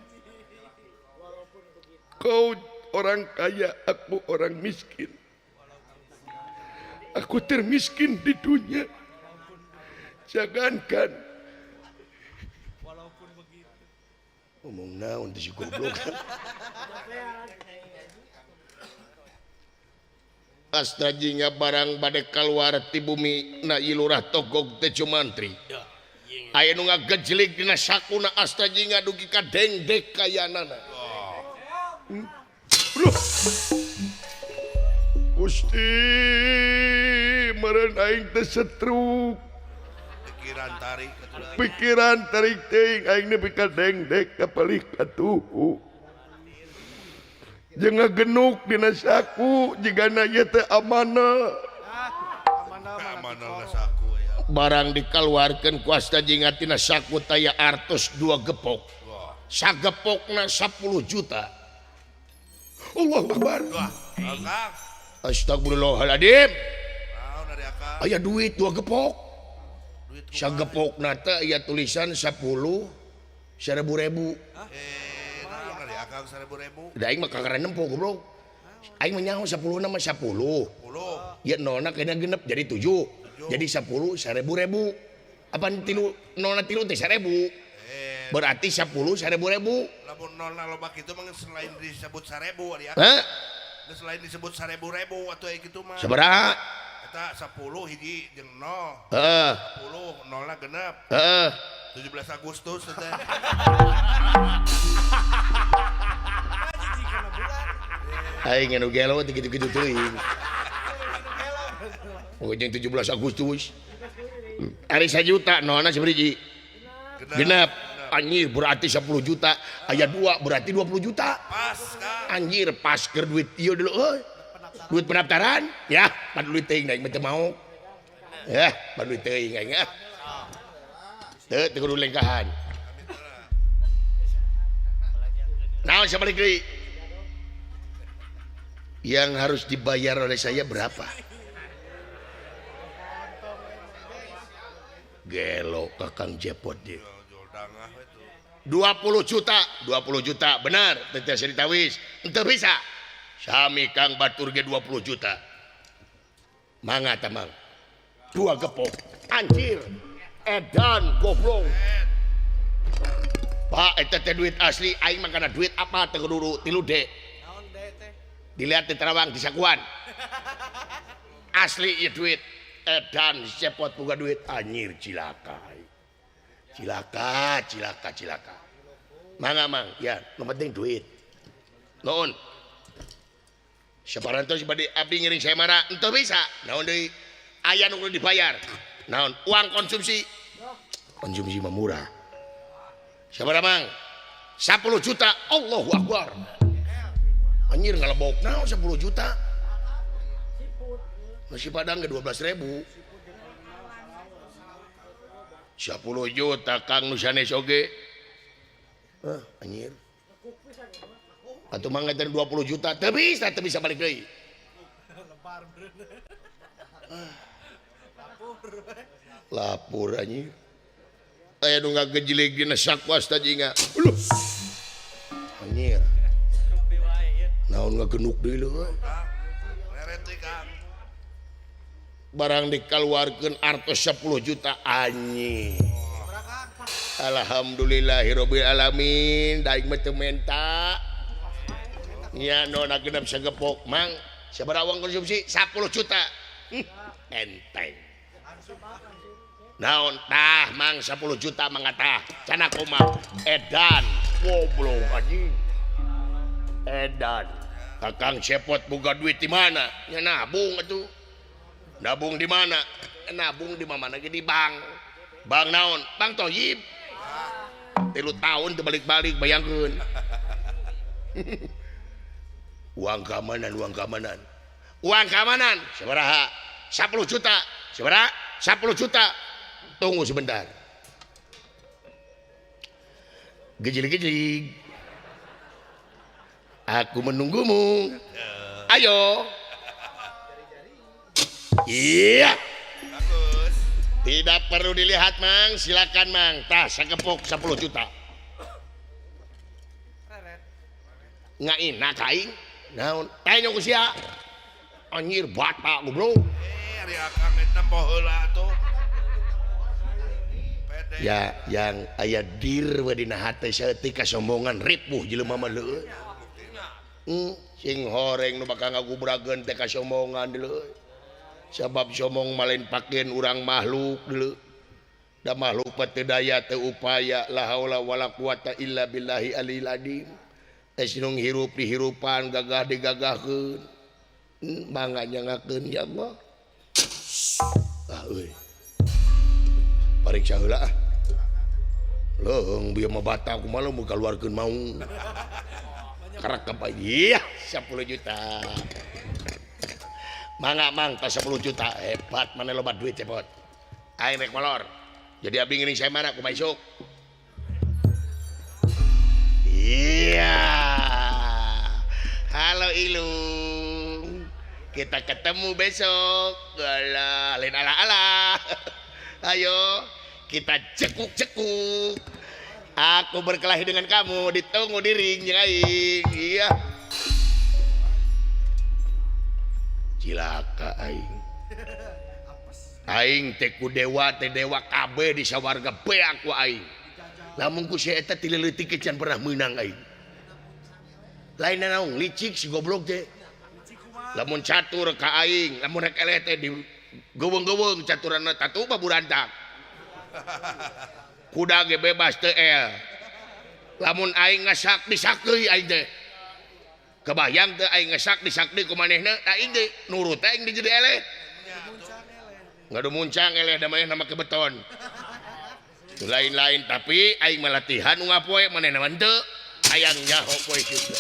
[SPEAKER 2] Kau orang kaya, aku orang miskin. Aku termiskin di dunia. Jangankan ngomong naon teh si goblok. Astra jingga barang bade kaluar ti bumi na ieu lurah Togog teh Cumantri. Aya nu ngagejlig dina sakuna Astra jingga dugi ka dengdek kayanana. Bruh. Gusti meureun aing teh setruk.
[SPEAKER 3] Pikiran tarik
[SPEAKER 2] Pikiran tarik teuing aing nepi ka dengdek ka palih katuhu. Jeung ngagenuk dina saku jigana ieu teh amanah.
[SPEAKER 3] Amanah saku ya.
[SPEAKER 2] Barang dikaluarkeun ku Asta jingga tina saku taya artos 2 gepok. Sagepokna 10 juta. Allahu Akbar. Astagfirullahaladzim. Aya duit 2 gepok. Sagepokna teh aya tulisan 10 1.000. Da aing mah kakara nempo goblok. Aing mah nyaho 10 na mah 10. Ya nolna kena genep jadi 7. Jadi 10 1.000. Apaan tilu nolna tilu teh 1.000. Berarti 10 1.000.
[SPEAKER 3] Lamun nolna loba kitu mah selain disebut 1.000 ari.
[SPEAKER 2] Hah?
[SPEAKER 3] Selain disebut 1.000 atuh aya kitu mah.
[SPEAKER 2] Sabaraha?
[SPEAKER 3] Eta 10 hiji jeung 0.
[SPEAKER 2] Heeh.
[SPEAKER 3] 10 nolna genep.
[SPEAKER 2] Heeh.
[SPEAKER 3] 17 Agustus teh.
[SPEAKER 2] Aing anu gelo teh kitu-kitu teuing. Oh jeung 17 Agustus. Ari 1 juta nolna sabaraha? Genep. Anjir berarti 10 juta, aya 2 berarti 20 juta.
[SPEAKER 3] Pas Kang.
[SPEAKER 2] Anjir pas keur duit ieu dulu euy. Duit pendaftaran ya, pan duit teuing aing mah teu mau. Ya, pan duit teuing aing ah. Teu teu kudu lengkahan. Naon sabalik deui? Yang harus dibayar oleh saya berapa? Gelo Kakang Cepot dia. 20 juta, 20 juta benar, teu tiasa ditawis. Henteu bisa. Sami Kang batur ge 20 juta. Mangga tah mang. 2 gepok. Anjir. Edan goblok. Pak eta teh duit asli aing mah kana duit apa teu kudu 3D.
[SPEAKER 6] Naon D teh?
[SPEAKER 2] Dilihat di Terawang di Sakuan. Asli ieu duit. Edan cepot boga duit anjir cilaka. Cilaka, cilaka, cilaka. Mangga mang, ya, nu penting duit. Nuhun. Saparantos bade abdi ngiring saya mara, henteu bisa. Naon deui? Aya nu kudu dibayar. Naon? Uang konsumsi. Konsumsi mah murah. Sabaraha mang? 10 juta. Allahu Akbar. Anjir ngalebok naon 10 juta. Nasi Padang ge 12.000. 10 juta Kang nu sanes oge. Hah, anjir. Atuh mah ngeter 20 juta teu bisa balik deui. Lapur anjir. Aya nu ngagejilig dina sakwas tajinga. Uluh. Anjir. Naon ngagenuk deui leuh.
[SPEAKER 3] Leret deui Kang.
[SPEAKER 2] Barang dikaluarkeun artos 10 juta anjing. Alhamdulillahirabbil alamin, daing mah teu menta. Nya nona genep sagepok mang, sabaraha uang konsumsi 10 juta. Enteng. Naon tah mang 10 juta mangatah. Cana kumaha? Edan, goblok anjing. Edan. Kakang Cepot boga duit di mana? Nya nabung atuh. Nabung di mana? Nabung di mana ge di bank. Bank naon? Bank Toyib. 3 tahun teu balik-balik bayangkeun. Uang keamanan, uang keamanan. Uang keamanan sabaraha? 10 juta. Sabaraha? 10 juta. Tunggu sebentar. Gejlig-gejlig. Aku menunggumu. Ayo. Iya.
[SPEAKER 3] Bagus.
[SPEAKER 2] Tidak perlu dilihat, Mang. Silakan, Mang. Tah sakepok 10 juta. Ngaina ka aing. Naon? Tanya ku sia. Anjir bata goblok.
[SPEAKER 3] Ari akang eta tempo heula atuh. Pede.
[SPEAKER 2] Ya, yang aya dir we dina hate saeutik kasombongan ripuh jelema mah leueuh. Sing horeng nu bakal ngagubrageun teh kasombongan leueuh. Sabab somong malain pakaian urang makhluk dulu. Da makhluk mah teu daya teu upaya la haula wala quwata illa billahi alil adim. Teh sinung hirup dihirupan gagah digagahkeun. Mangga nyangakeun ya Allah. Ah euy. Pariksa heula ah. Leung bieu mah bata kumaha mun kaluarkeun mau. Karakep ieu 10 juta. Mangga mang tas 10 juta hebat mana loba duit cepot. Aing rek molor. Jadi abdi ngiring saya mana kumaha isuk. Iya. Halo Ilung. Kita ketemu besok. Alah, lain ala-ala. Ayo kita cekuk-cekuk. Aku berkelahi dengan kamu, ditunggu di ring jeung aing. Iya. Cilaka aing. Aing teh ku dewa teh dewa kabeh di sawarga beak ku aing. Lamun ku si eta ti leutik can pernah meunang aing. Lain naon licik si goblok teh. Lamun catur ka aing, lamun rek eleh teh di geuweung-geuweung caturanna tatu baburantak. Kuda ge bebas teu el. Lamun aing ngasak disak deui aing teh. Kebayang teu aing ngesak disak deui ku manehna, aing teh nurut aing di jadi eleh. Ngadu muncang eleh da manehna make beton. Lain-lain tapi aing mah latihan unggal poe manehna mah henteu. Hayang nyaho poe kitu.